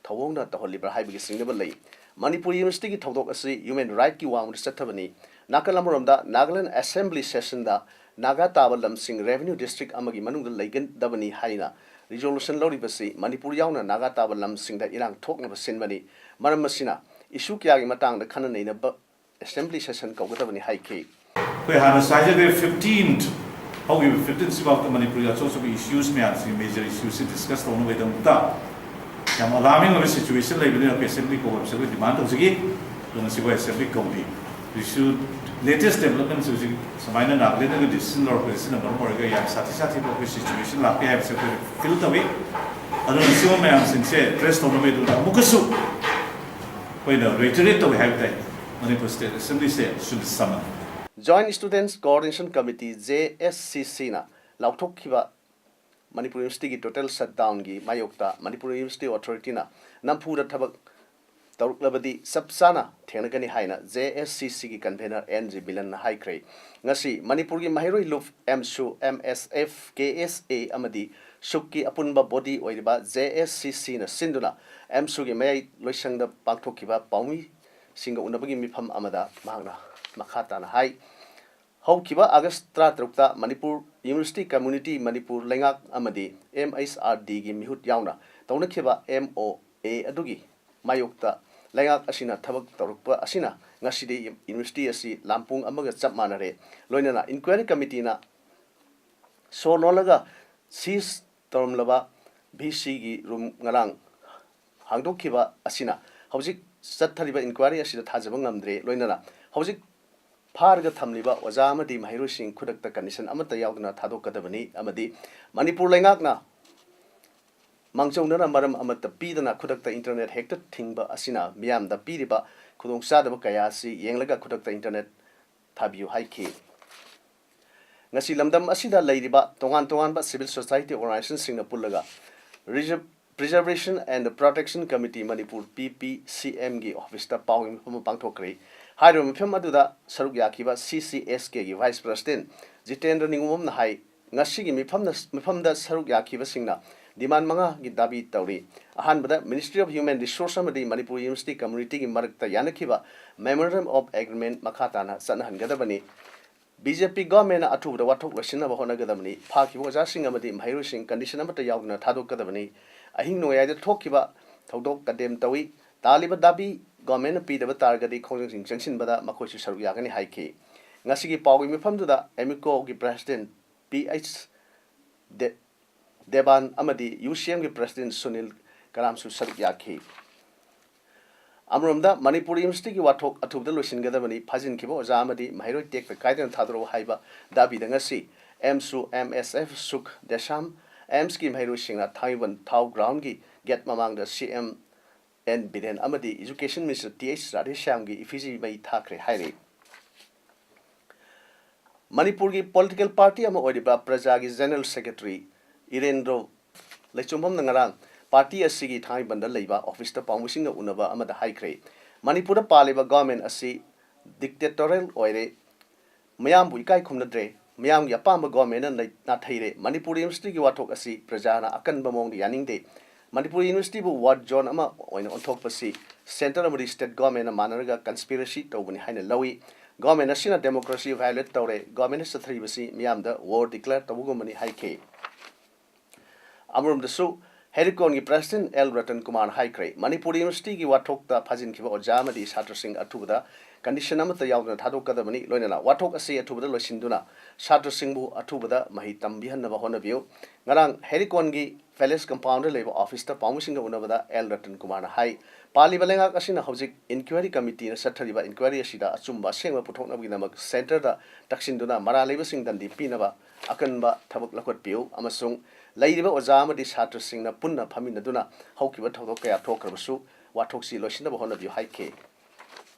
ꯊꯧꯑꯣꯡꯅ ꯇꯧꯍꯜꯂꯤꯕ꯭ꯔꯥ ꯍꯥꯏꯕꯒꯤ ꯆꯤꯡꯅꯕ ꯂꯩ꯫ ꯃꯅꯤꯄꯨꯔ ꯌꯨꯅꯤꯚꯔꯁꯤꯇꯤꯒꯤ ꯊꯧꯗꯣꯛ ꯑꯁꯤ ꯍ꯭ꯌꯨꯃꯦꯟ ꯔꯥꯏꯠꯀꯤ ꯋꯥꯡꯃꯗ ꯆꯠꯊꯕꯅꯤ꯫ ꯅꯥꯀꯜ ꯑꯃꯔꯣꯝꯗ ꯅꯥꯒꯥꯂꯦꯟ ꯑꯦꯁꯦꯝꯕ꯭ꯂꯤ ꯁꯦꯁꯟꯗ ꯅꯥꯒꯥ ꯇꯥꯕ ꯂꯝꯁꯤꯡ ꯔꯦꯚꯤꯅ꯭ꯌꯨ ꯗꯤꯁꯇ꯭ꯔꯤꯛ ꯑꯃꯒꯤ ꯃꯅꯨꯡꯗ ꯂꯩꯒꯗꯕꯅꯤ ꯍꯥꯏꯅ ꯔꯤꯖꯣꯂꯨꯁꯟ ꯂꯧꯔꯤꯕꯁꯤ ꯃꯅꯤꯄꯨꯔ ꯌꯥꯎꯅ ꯅꯥꯒꯥ ꯇꯥꯕ ꯂꯝꯁꯤꯡꯗ ꯏꯔꯥꯡ ꯊꯣꯛꯅꯕ ꯁꯤꯟꯕꯅꯤ꯫ ꯃꯔꯝ ꯑꯁꯤꯅ ꯏꯁꯨ ꯀꯌꯥꯒꯤ ꯃꯇꯥꯡꯗ ꯈꯟꯅ ꯅꯩꯅꯕ ꯑꯦꯁꯦꯝꯕ꯭ꯂꯤ ꯁꯦꯁꯟ ꯀꯧꯒꯗꯕꯅꯤ ꯍꯥꯏꯈꯤ꯫ ꯑꯩꯈꯣꯏ ꯍꯥꯟꯅꯁꯨ ꯍꯥꯏꯖꯈ꯭ꯔꯦ, ꯐꯤꯐꯇꯤꯟ ꯍꯧꯈꯤꯕ ꯐꯤꯐꯇꯤꯟ ꯁꯤꯐꯥꯎꯗ ꯃꯅꯤꯄꯨꯔꯒꯤ ꯑꯆꯧ ꯑꯆꯧꯕ ꯏꯁꯨꯁ ꯃꯌꯥꯝꯁꯤ, ꯃꯦꯖꯔ ꯏꯁꯨꯁꯤ ꯗꯤꯁꯀꯁ ꯇꯧꯅꯕꯒꯤꯗꯃꯛꯇ ꯌꯥꯝ ꯑꯂꯥꯔꯃꯤꯡ ꯑꯣꯏꯕ ꯁꯤꯆꯨꯋꯦꯁꯟ ꯂꯩꯕꯅꯤꯅ ꯑꯩꯈꯣꯏ ꯑꯦꯁꯦꯝꯕ꯭ꯂꯤ ꯀꯧꯕꯁꯦ ꯑꯩꯈꯣꯏ ꯗꯤꯃꯥꯟ ꯇꯧꯖꯈꯤ꯫ ꯑꯗꯣ ꯉꯁꯤ ꯑꯩꯈꯣꯏ ꯑꯦꯁꯦꯝꯕ꯭ꯂꯤ ꯀꯧꯔꯤ꯫ ꯍꯧꯖꯤꯛꯁꯨ ꯂꯦꯇꯦꯁ ꯗꯦꯕꯂꯞꯃꯦꯟꯁꯦ ꯍꯧꯖꯤꯛ ꯁꯨꯃꯥꯏꯅ ꯅꯥꯒꯥꯂꯦꯟꯗꯒ ꯗꯤꯁꯤꯖꯟ ꯂꯧꯔꯛꯄꯁꯤꯅ ꯃꯔꯝ ꯑꯣꯏꯔꯒ ꯌꯥꯝ ꯁꯥꯊꯤ ꯁꯥꯊꯤꯕ ꯑꯩꯈꯣꯏ ꯁꯤꯆꯨꯋꯦꯁꯟ ꯂꯥꯛꯄ ꯌꯥꯏ ꯍꯥꯏꯕꯁꯦ ꯑꯩꯈꯣꯏ ꯐꯤꯜ ꯇꯧꯏ꯫ ꯑꯗꯨꯅ ꯁꯤꯒꯨꯝꯕ ꯃꯌꯥꯝꯁꯤꯡꯁꯦ ꯑꯦꯗ꯭ꯔꯦꯁ ꯇꯧꯅꯕꯒꯤꯗꯃꯛꯇ ꯑꯃꯨꯛꯀꯁꯨ ꯑꯩꯈꯣꯏꯅ ꯔꯤꯇꯔꯦꯠ ꯇꯧꯏ ꯍꯥꯏꯕ ꯇꯥꯏ, ꯃꯅꯤꯄꯨꯔ ꯁ꯭ꯇꯦꯠ ꯑꯦꯁꯦꯝꯕ꯭ꯂꯤꯁꯦ ꯁꯨꯝ ꯁꯝꯅ Joint Students Coordination Committee, J S C C ꯅ ꯂꯥꯎꯊꯣꯛꯈꯤꯕ ꯃꯅꯤꯄꯨꯔ ꯌꯨꯅꯤꯚꯔꯁꯤꯇꯤꯒꯤ total shutdown ꯒꯤ ꯃꯥꯌꯣꯛꯇ ꯃꯅꯤꯄꯨꯔ ꯌꯨꯅꯤꯚꯔꯁꯤꯇꯤ authority ꯅ ꯅꯝꯐꯨꯗ ꯊꯕꯛ ꯇꯧꯔꯛꯂꯕꯗꯤ ꯆꯞ ꯆꯥꯅ ꯊꯦꯡꯅꯒꯅꯤ ꯍꯥꯏꯅ J S C C ꯒꯤ convener N G ꯕꯤꯂꯟꯅ ꯍꯥꯏꯈ꯭ꯔꯦ꯫ ꯉꯁꯤ ꯃꯅꯤꯄꯨꯔꯒꯤ ꯃꯍꯩꯔꯣꯏ ꯂꯨꯞ, ꯑꯦꯝꯁꯨ, M S F, K S A ꯑꯃꯗꯤ ꯁꯨꯛꯀꯤ ꯑꯄꯨꯟꯕ body ꯑꯣꯏꯔꯤꯕ J S C C ꯅ ꯁꯤꯟꯗꯨꯅ ꯑꯦꯝꯁꯨꯒꯤ ꯃꯌꯥꯏ ꯂꯣꯏꯁꯪꯗ ꯄꯥꯡꯊꯣꯛꯈꯤꯕ ꯄꯥꯎꯃꯤꯁꯤꯡꯒ ꯎꯅꯕꯒꯤ ꯃꯤꯐꯝ ꯑꯃꯗ ꯃꯍꯥꯛꯅ ꯃꯈꯥ ꯇꯥꯅ ꯍꯥꯏ, ꯍꯧꯈꯤꯕ ꯑꯥꯒꯁ ꯇꯔꯥꯇꯔꯨꯛꯇ ꯃꯅꯤꯄꯨꯔ ꯌꯨꯅꯤꯚꯔꯁꯤꯇꯤ ꯀꯝꯃ꯭ꯌꯨꯅꯤꯇꯤ ꯃꯅꯤꯄꯨꯔ ꯂꯩꯉꯥꯛ ꯑꯃꯗꯤ M H R D ꯒꯤ ꯃꯤꯍꯨꯠ ꯌꯥꯎꯅ ꯇꯧꯅꯈꯤꯕ M O A ꯑꯗꯨꯒꯤ ꯃꯥꯌꯣꯛꯇ ꯂꯩꯉꯥꯛ ꯑꯁꯤꯅ ꯊꯕꯛ ꯇꯧꯔꯛꯄ ꯑꯁꯤꯅ ꯉꯁꯤꯗꯤ ꯌꯨꯅꯤꯚꯔꯁꯤꯇꯤ ꯑꯁꯤ ꯂꯥꯝꯄꯨꯡ ꯑꯃꯒ ꯆꯞ ꯃꯥꯟꯅꯔꯦ꯫ ꯂꯣꯏꯅꯅ inquiry committee ꯅ ꯁꯣ ꯂꯣꯜꯂꯒ seize ꯇꯧꯔꯝꯂꯕ V C ꯒꯤ room ꯉꯔꯥꯡ ꯍꯥꯡꯗꯣꯛꯈꯤꯕ ꯑꯁꯤꯅ ꯍꯧꯖꯤꯛ ꯆꯠꯊꯔꯤꯕ inquiry ꯑꯁꯤꯗ ꯊꯥꯖꯕ ꯉꯝꯗ꯭ꯔꯦ꯫ ꯂꯣꯏꯅꯅ ꯍꯧꯖꯤꯛ ꯐꯥꯔꯒ ꯊꯝꯂꯤꯕ ꯑꯣꯖꯥ ꯑꯃꯗꯤ ꯃꯍꯩꯔꯣꯏꯁꯤꯡ ꯈꯨꯗꯛꯇ condition ꯑꯃꯠꯇ ꯌꯥꯎꯗꯅ ꯊꯥꯗꯣꯛꯀꯗꯕꯅꯤ ꯑꯃꯗꯤ ꯃꯅꯤꯄꯨꯔ ꯂꯩꯉꯥꯛꯅ ꯃꯥꯡꯖꯧꯅꯅ ꯃꯔꯝ ꯑꯃꯠꯇ ꯄꯤꯗꯅ ꯈꯨꯗꯛꯇ internet ꯍꯦꯛꯇ ꯊꯤꯡꯕ ꯑꯁꯤꯅ ꯃꯤꯌꯥꯝꯗ ꯄꯤꯔꯤꯕ ꯈꯨꯗꯣꯡꯆꯥꯗꯕ ꯀꯌꯥ ꯑꯁꯤ ꯌꯦꯡꯂꯒ ꯈꯨꯗꯛꯇ internet ꯊꯥꯕꯤꯌꯨ ꯍꯥꯏꯈꯤ꯫ ꯉꯁꯤ ꯂꯝꯗꯝ ꯑꯁꯤꯗ ꯂꯩꯔꯤꯕ ꯇꯣꯉꯥꯟ ꯇꯣꯉꯥꯟꯕ civil society organization ꯁꯤꯡꯅ ꯄꯨꯜꯂꯒ Reserve-, Preservation and Protection Committee Manipur, P P C M ꯒꯤ office ꯇ ꯄꯥꯎꯒꯤ ꯃꯤꯐꯝ ꯑꯃ ꯄꯥꯡꯊꯣꯛꯈ꯭ꯔꯦ꯫ ꯍꯥꯏꯔꯤꯕ ꯃꯤꯐꯝ ꯑꯗꯨꯗ ꯁꯔꯨꯛ ꯌꯥꯈꯤꯕ C C S K ꯒꯤ vice president ꯖꯤꯇꯦꯟꯗ꯭ꯔ ꯅꯤꯉꯣꯝꯕꯝꯅ ꯍꯥꯏ, ꯉꯁꯤꯒꯤ ꯃꯤꯐꯝꯅ, ꯃꯤꯐꯝꯗ ꯁꯔꯨꯛ ꯌꯥꯈꯤꯕꯁꯤꯡꯅ demand ꯃꯉꯥꯒꯤ ꯗꯥꯕꯤ ꯇꯧꯔꯤ꯫ ꯑꯍꯥꯟꯕꯗ, Ministry of Human Resource ꯑꯃꯗꯤ ꯃꯅꯤꯄꯨꯔ ꯌꯨꯅꯤꯚꯔꯁꯤꯇꯤ ꯀꯝꯃ꯭ꯌꯨꯅꯤꯇꯤꯒꯤ ꯃꯔꯛꯇ ꯌꯥꯅꯈꯤꯕ Memorandum of Agreement ꯃꯈꯥ ꯇꯥꯅ ꯆꯠꯅꯍꯟꯒꯗꯕꯅꯤ꯫ B J P government ꯅ ꯑꯊꯨꯕꯗ ꯋꯥꯊꯣꯛ ꯂꯣꯏꯁꯤꯟꯅꯕ ꯍꯣꯠꯅꯒꯗꯕꯅꯤ꯫ ꯐꯥꯈꯤꯕ ꯑꯣꯖꯥꯁꯤꯡ ꯑꯃꯗꯤ ꯃꯍꯩꯔꯣꯏꯁꯤꯡ condition ꯑꯃꯠꯇ ꯌꯥꯎꯗꯅ ꯊꯥꯗꯣꯛꯀꯗꯕꯅꯤ꯫ ꯑꯍꯤꯡ ꯅꯣꯡꯌꯥꯏꯗ ꯊꯣꯛꯈꯤꯕ ꯊꯧꯗꯣꯛ condemn ꯇꯧꯏ꯫ ꯇꯥꯜꯂꯤꯕ ꯗꯥꯕꯤ government ꯅ ꯄꯤꯗꯕ ꯇꯥꯔꯒꯗꯤ ꯈꯣꯡꯖꯪꯁꯤꯡ ꯆꯪꯁꯤꯟꯕꯗ ꯃꯈꯣꯏꯁꯨ ꯁꯔꯨꯛ ꯌꯥꯒꯅꯤ ꯍꯥꯏꯈꯤ꯫ ꯉꯁꯤꯒꯤ ꯄꯥꯎꯒꯤ ꯃꯤꯐꯝꯗꯨꯗ ꯑꯦꯃꯤꯀꯣꯒꯤ president P H ꯗꯦ-, ꯗꯦꯕꯥꯟ ꯑꯃꯗꯤ U C M ꯒꯤ president ꯁꯨꯅꯤꯜ ꯀꯔꯥꯝꯁꯨ ꯁꯔꯨꯛ ꯌꯥꯈꯤ꯫ ꯑꯃꯔꯣꯝꯗ, ꯃꯅꯤꯄꯨꯔ ꯌꯨꯅꯤꯚꯔꯁꯤꯇꯤꯒꯤ ꯋꯥꯊꯣꯛ ꯑꯊꯨꯕꯗ ꯂꯣꯏꯁꯤꯟꯒꯗꯕꯅꯤ, ꯐꯥꯖꯤꯟꯈꯤꯕ ꯑꯣꯖꯥ ꯑꯃꯗꯤ ꯃꯍꯩꯔꯣꯏ ꯇꯦꯛꯇ ꯀꯥꯏꯗꯅ ꯊꯥꯗꯣꯔꯛꯎ ꯍꯥꯏꯕ ꯗꯥꯕꯤꯗ ꯉꯁꯤ ꯑꯦꯝꯁꯨ, M S F, ꯁꯨꯛ, ꯑꯦꯝꯁꯀꯤ ꯃꯍꯩꯔꯣꯏꯁꯤꯡꯅ ꯊꯥꯡꯃꯩꯕꯟ ꯊꯥꯎ ground ꯒꯤ gate ꯃꯃꯥꯡꯗ C M N ꯕꯤꯔꯦꯟ ꯑꯃꯗꯤ Education Minister T H ꯔꯥꯙꯦꯁ꯭ꯌꯥꯝꯒꯤ effigy ꯃꯩ ꯊꯥꯈ꯭ꯔꯦ ꯍꯥꯏꯔꯤ꯫ ꯃꯅꯤꯄꯨꯔꯒꯤ ꯄꯣꯂꯤꯇꯤꯀꯦꯜ ꯄꯥꯔꯇꯤ ꯑꯃ ꯑꯣꯏꯔꯤꯕ ꯄ꯭ꯔꯖꯥꯒꯤ ꯖꯦꯅꯔꯦꯜ ꯁꯦꯀ꯭ꯔꯦꯇꯔꯤ ꯏꯔꯦꯟꯗ꯭ꯔꯣ ꯂꯩꯆꯨꯝꯕꯝꯅ ꯉꯔꯥꯡ ꯄꯥꯔꯇꯤ ꯑꯁꯤꯒꯤ ꯊꯥꯡꯃꯩꯕꯟꯗ ꯂꯩꯕ ꯑꯣꯐꯤꯁꯇ ꯄꯥꯎꯃꯤꯁꯤꯡꯒ ꯎꯅꯕ ꯑꯃꯗ ꯍꯥꯏꯈ꯭ꯔꯦ, ꯃꯅꯤꯄꯨꯔꯗ ꯄꯥꯜꯂꯤꯕ ꯒꯣꯔꯃꯦꯟ ꯑꯁꯤ ꯗꯤꯛꯇꯦꯇꯣꯔꯤꯌꯦꯜ ꯑꯣꯏꯔꯦ, ꯃꯌꯥꯝꯕꯨ ꯏꯀꯥꯏ ꯈꯨꯝꯅꯗ꯭ꯔꯦ, ꯃꯌꯥꯝꯒꯤ ꯑꯄꯥꯝꯕ ꯒꯣꯔꯃꯦꯟꯅ ꯂꯩ-, ꯅꯥꯊꯩꯔꯦ, ꯃꯅꯤꯄꯨꯔ ꯌꯨꯅꯤꯚꯔꯁꯤꯇꯤꯒꯤ ꯋꯥꯊꯣꯛ ꯑꯁꯤ ꯄ꯭ꯔꯖꯥꯅ ꯑꯀꯟꯕ ꯃꯑꯣꯡꯗ ꯌꯥꯅꯤꯡꯗꯦ, ꯃꯅꯤꯄꯨꯔ ꯌꯨꯅꯤꯚꯔꯁꯤꯇꯤꯕꯨ ꯋꯥꯔ ꯖꯣꯟ ꯑꯃ ꯑꯣꯏꯅ ꯑꯣꯟꯊꯣꯛꯄꯁꯤ ꯁꯦꯟꯇꯔ ꯑꯃꯗꯤ ꯁ꯭ꯇꯦꯠ ꯒꯣꯔꯃꯦꯟꯅ ꯃꯥꯟꯅꯔꯒ ꯀꯟꯁꯄꯤꯔꯦꯁꯤ ꯇꯧꯕꯅꯤ ꯍꯥꯏꯅ ꯂꯧꯏ꯫ ꯒꯣꯔꯃꯦꯟ ꯑꯁꯤꯅ ꯗꯦꯃꯣꯀ꯭ꯔꯦꯁꯤ ꯚꯥꯏꯑꯣꯂꯦꯠ ꯇꯧꯔꯦ, ꯒꯣꯔꯃꯦꯟꯅ ꯆꯠꯊꯔꯤꯕꯁꯤ ꯃꯤꯌꯥꯝꯗ ꯋꯥꯔ ꯗꯤꯀ꯭ꯂꯦꯌꯔ ꯇꯧꯕꯒꯨꯝꯕꯅꯤ ꯍꯥꯏꯈꯤ꯫ ꯑꯃꯔꯣꯝꯗꯁꯨ ꯍꯦꯔꯤꯀꯣꯟꯒꯤ ꯄ꯭ꯔꯦꯁꯤꯗꯦꯟꯠ ꯑꯦꯜ ꯔꯇꯟ ꯀꯨꯃꯥꯔꯅ ꯍꯥꯏꯈ꯭ꯔꯦ, ꯃꯅꯤꯄꯨꯔ ꯌꯨꯅꯤꯚꯔꯁꯤꯇꯤꯒꯤ ꯋꯥꯊꯣꯛꯇ ꯐꯥꯖꯤꯟꯈꯤꯕ ꯑꯣꯖꯥ ꯑꯃꯗꯤ ꯁꯥꯇ꯭ꯔꯁꯤꯡ ꯑꯊꯨꯕꯗ ꯀꯟꯗꯤꯁꯟ ꯑꯃꯠꯇ ꯌꯥꯎꯗꯅ ꯊꯥꯗꯣꯛꯀꯗꯕꯅꯤ, ꯂꯣꯏꯅꯅ ꯋꯥꯊꯣꯛ ꯑꯁꯤ ꯑꯊꯨꯕꯗ ꯂꯣꯏꯁꯤꯟꯗꯨꯅ ꯁꯥꯇ꯭ꯔꯁꯤꯡꯕꯨ ꯑꯊꯨꯕꯗ ꯃꯍꯩ ꯇꯝꯕꯤꯍꯟꯅꯕ ꯍꯣꯠꯅꯕꯤꯌꯨ꯫ ꯉꯔꯥꯡ ꯍꯦꯔꯤꯀꯣꯟꯒꯤ ꯄꯦꯂꯦꯁ ꯀꯝꯄꯥꯎꯟꯗ ꯂꯩꯕ ꯑꯣꯐꯤꯁꯇ ꯄꯥꯎꯃꯤꯁꯤꯡꯒ ꯎꯅꯕꯗ ꯑꯦꯜ ꯔꯇꯟ ꯀꯨꯃꯥꯔꯅ ꯍꯥꯏ, ꯄꯥꯜꯂꯤꯕ ꯂꯩꯉꯥꯛ ꯑꯁꯤꯅ ꯍꯧꯖꯤꯛ ꯏꯟꯀ꯭ꯋꯥꯏꯔꯤ ꯀꯃꯤꯇꯤꯅ ꯆꯠꯊꯔꯤꯕ ꯏꯟꯀ꯭ꯋꯥꯏꯔꯤ ꯑꯁꯤꯗ ꯑꯆꯨꯝꯕ ꯑꯁꯦꯡꯕ ꯄꯨꯊꯣꯛꯅꯕꯒꯤꯗꯃꯛ ꯁꯦꯟꯇꯔꯗ ꯇꯛꯁꯤꯟꯗꯨꯅ ꯃꯔꯥꯜ ꯂꯩꯕꯁꯤꯡ ꯗꯟꯗꯤ ꯄꯤꯅꯕ ꯑꯀꯟꯕ ꯊꯕꯛ ꯂꯧꯈꯠꯄꯤꯌꯨ ꯑꯃꯁꯨꯡ ꯂꯩꯔꯤꯕ ꯑꯣꯖꯥ ꯑꯃꯗꯤ ꯁꯥꯇ꯭ꯔꯁꯤꯡꯅ ꯄꯨꯟꯅ ꯐꯝꯃꯤꯟꯅꯗꯨꯅ ꯍꯧꯈꯤꯕ ꯊꯧꯗꯣꯛ ꯀꯌꯥ ꯊꯣꯛꯈ꯭ꯔꯕꯁꯨ ꯋꯥꯊꯣꯛꯁꯤ ꯂꯣꯏꯁꯤꯟꯅꯕ ꯍꯣꯠꯅꯕꯤꯌꯨ ꯍꯥꯏꯈꯤ꯫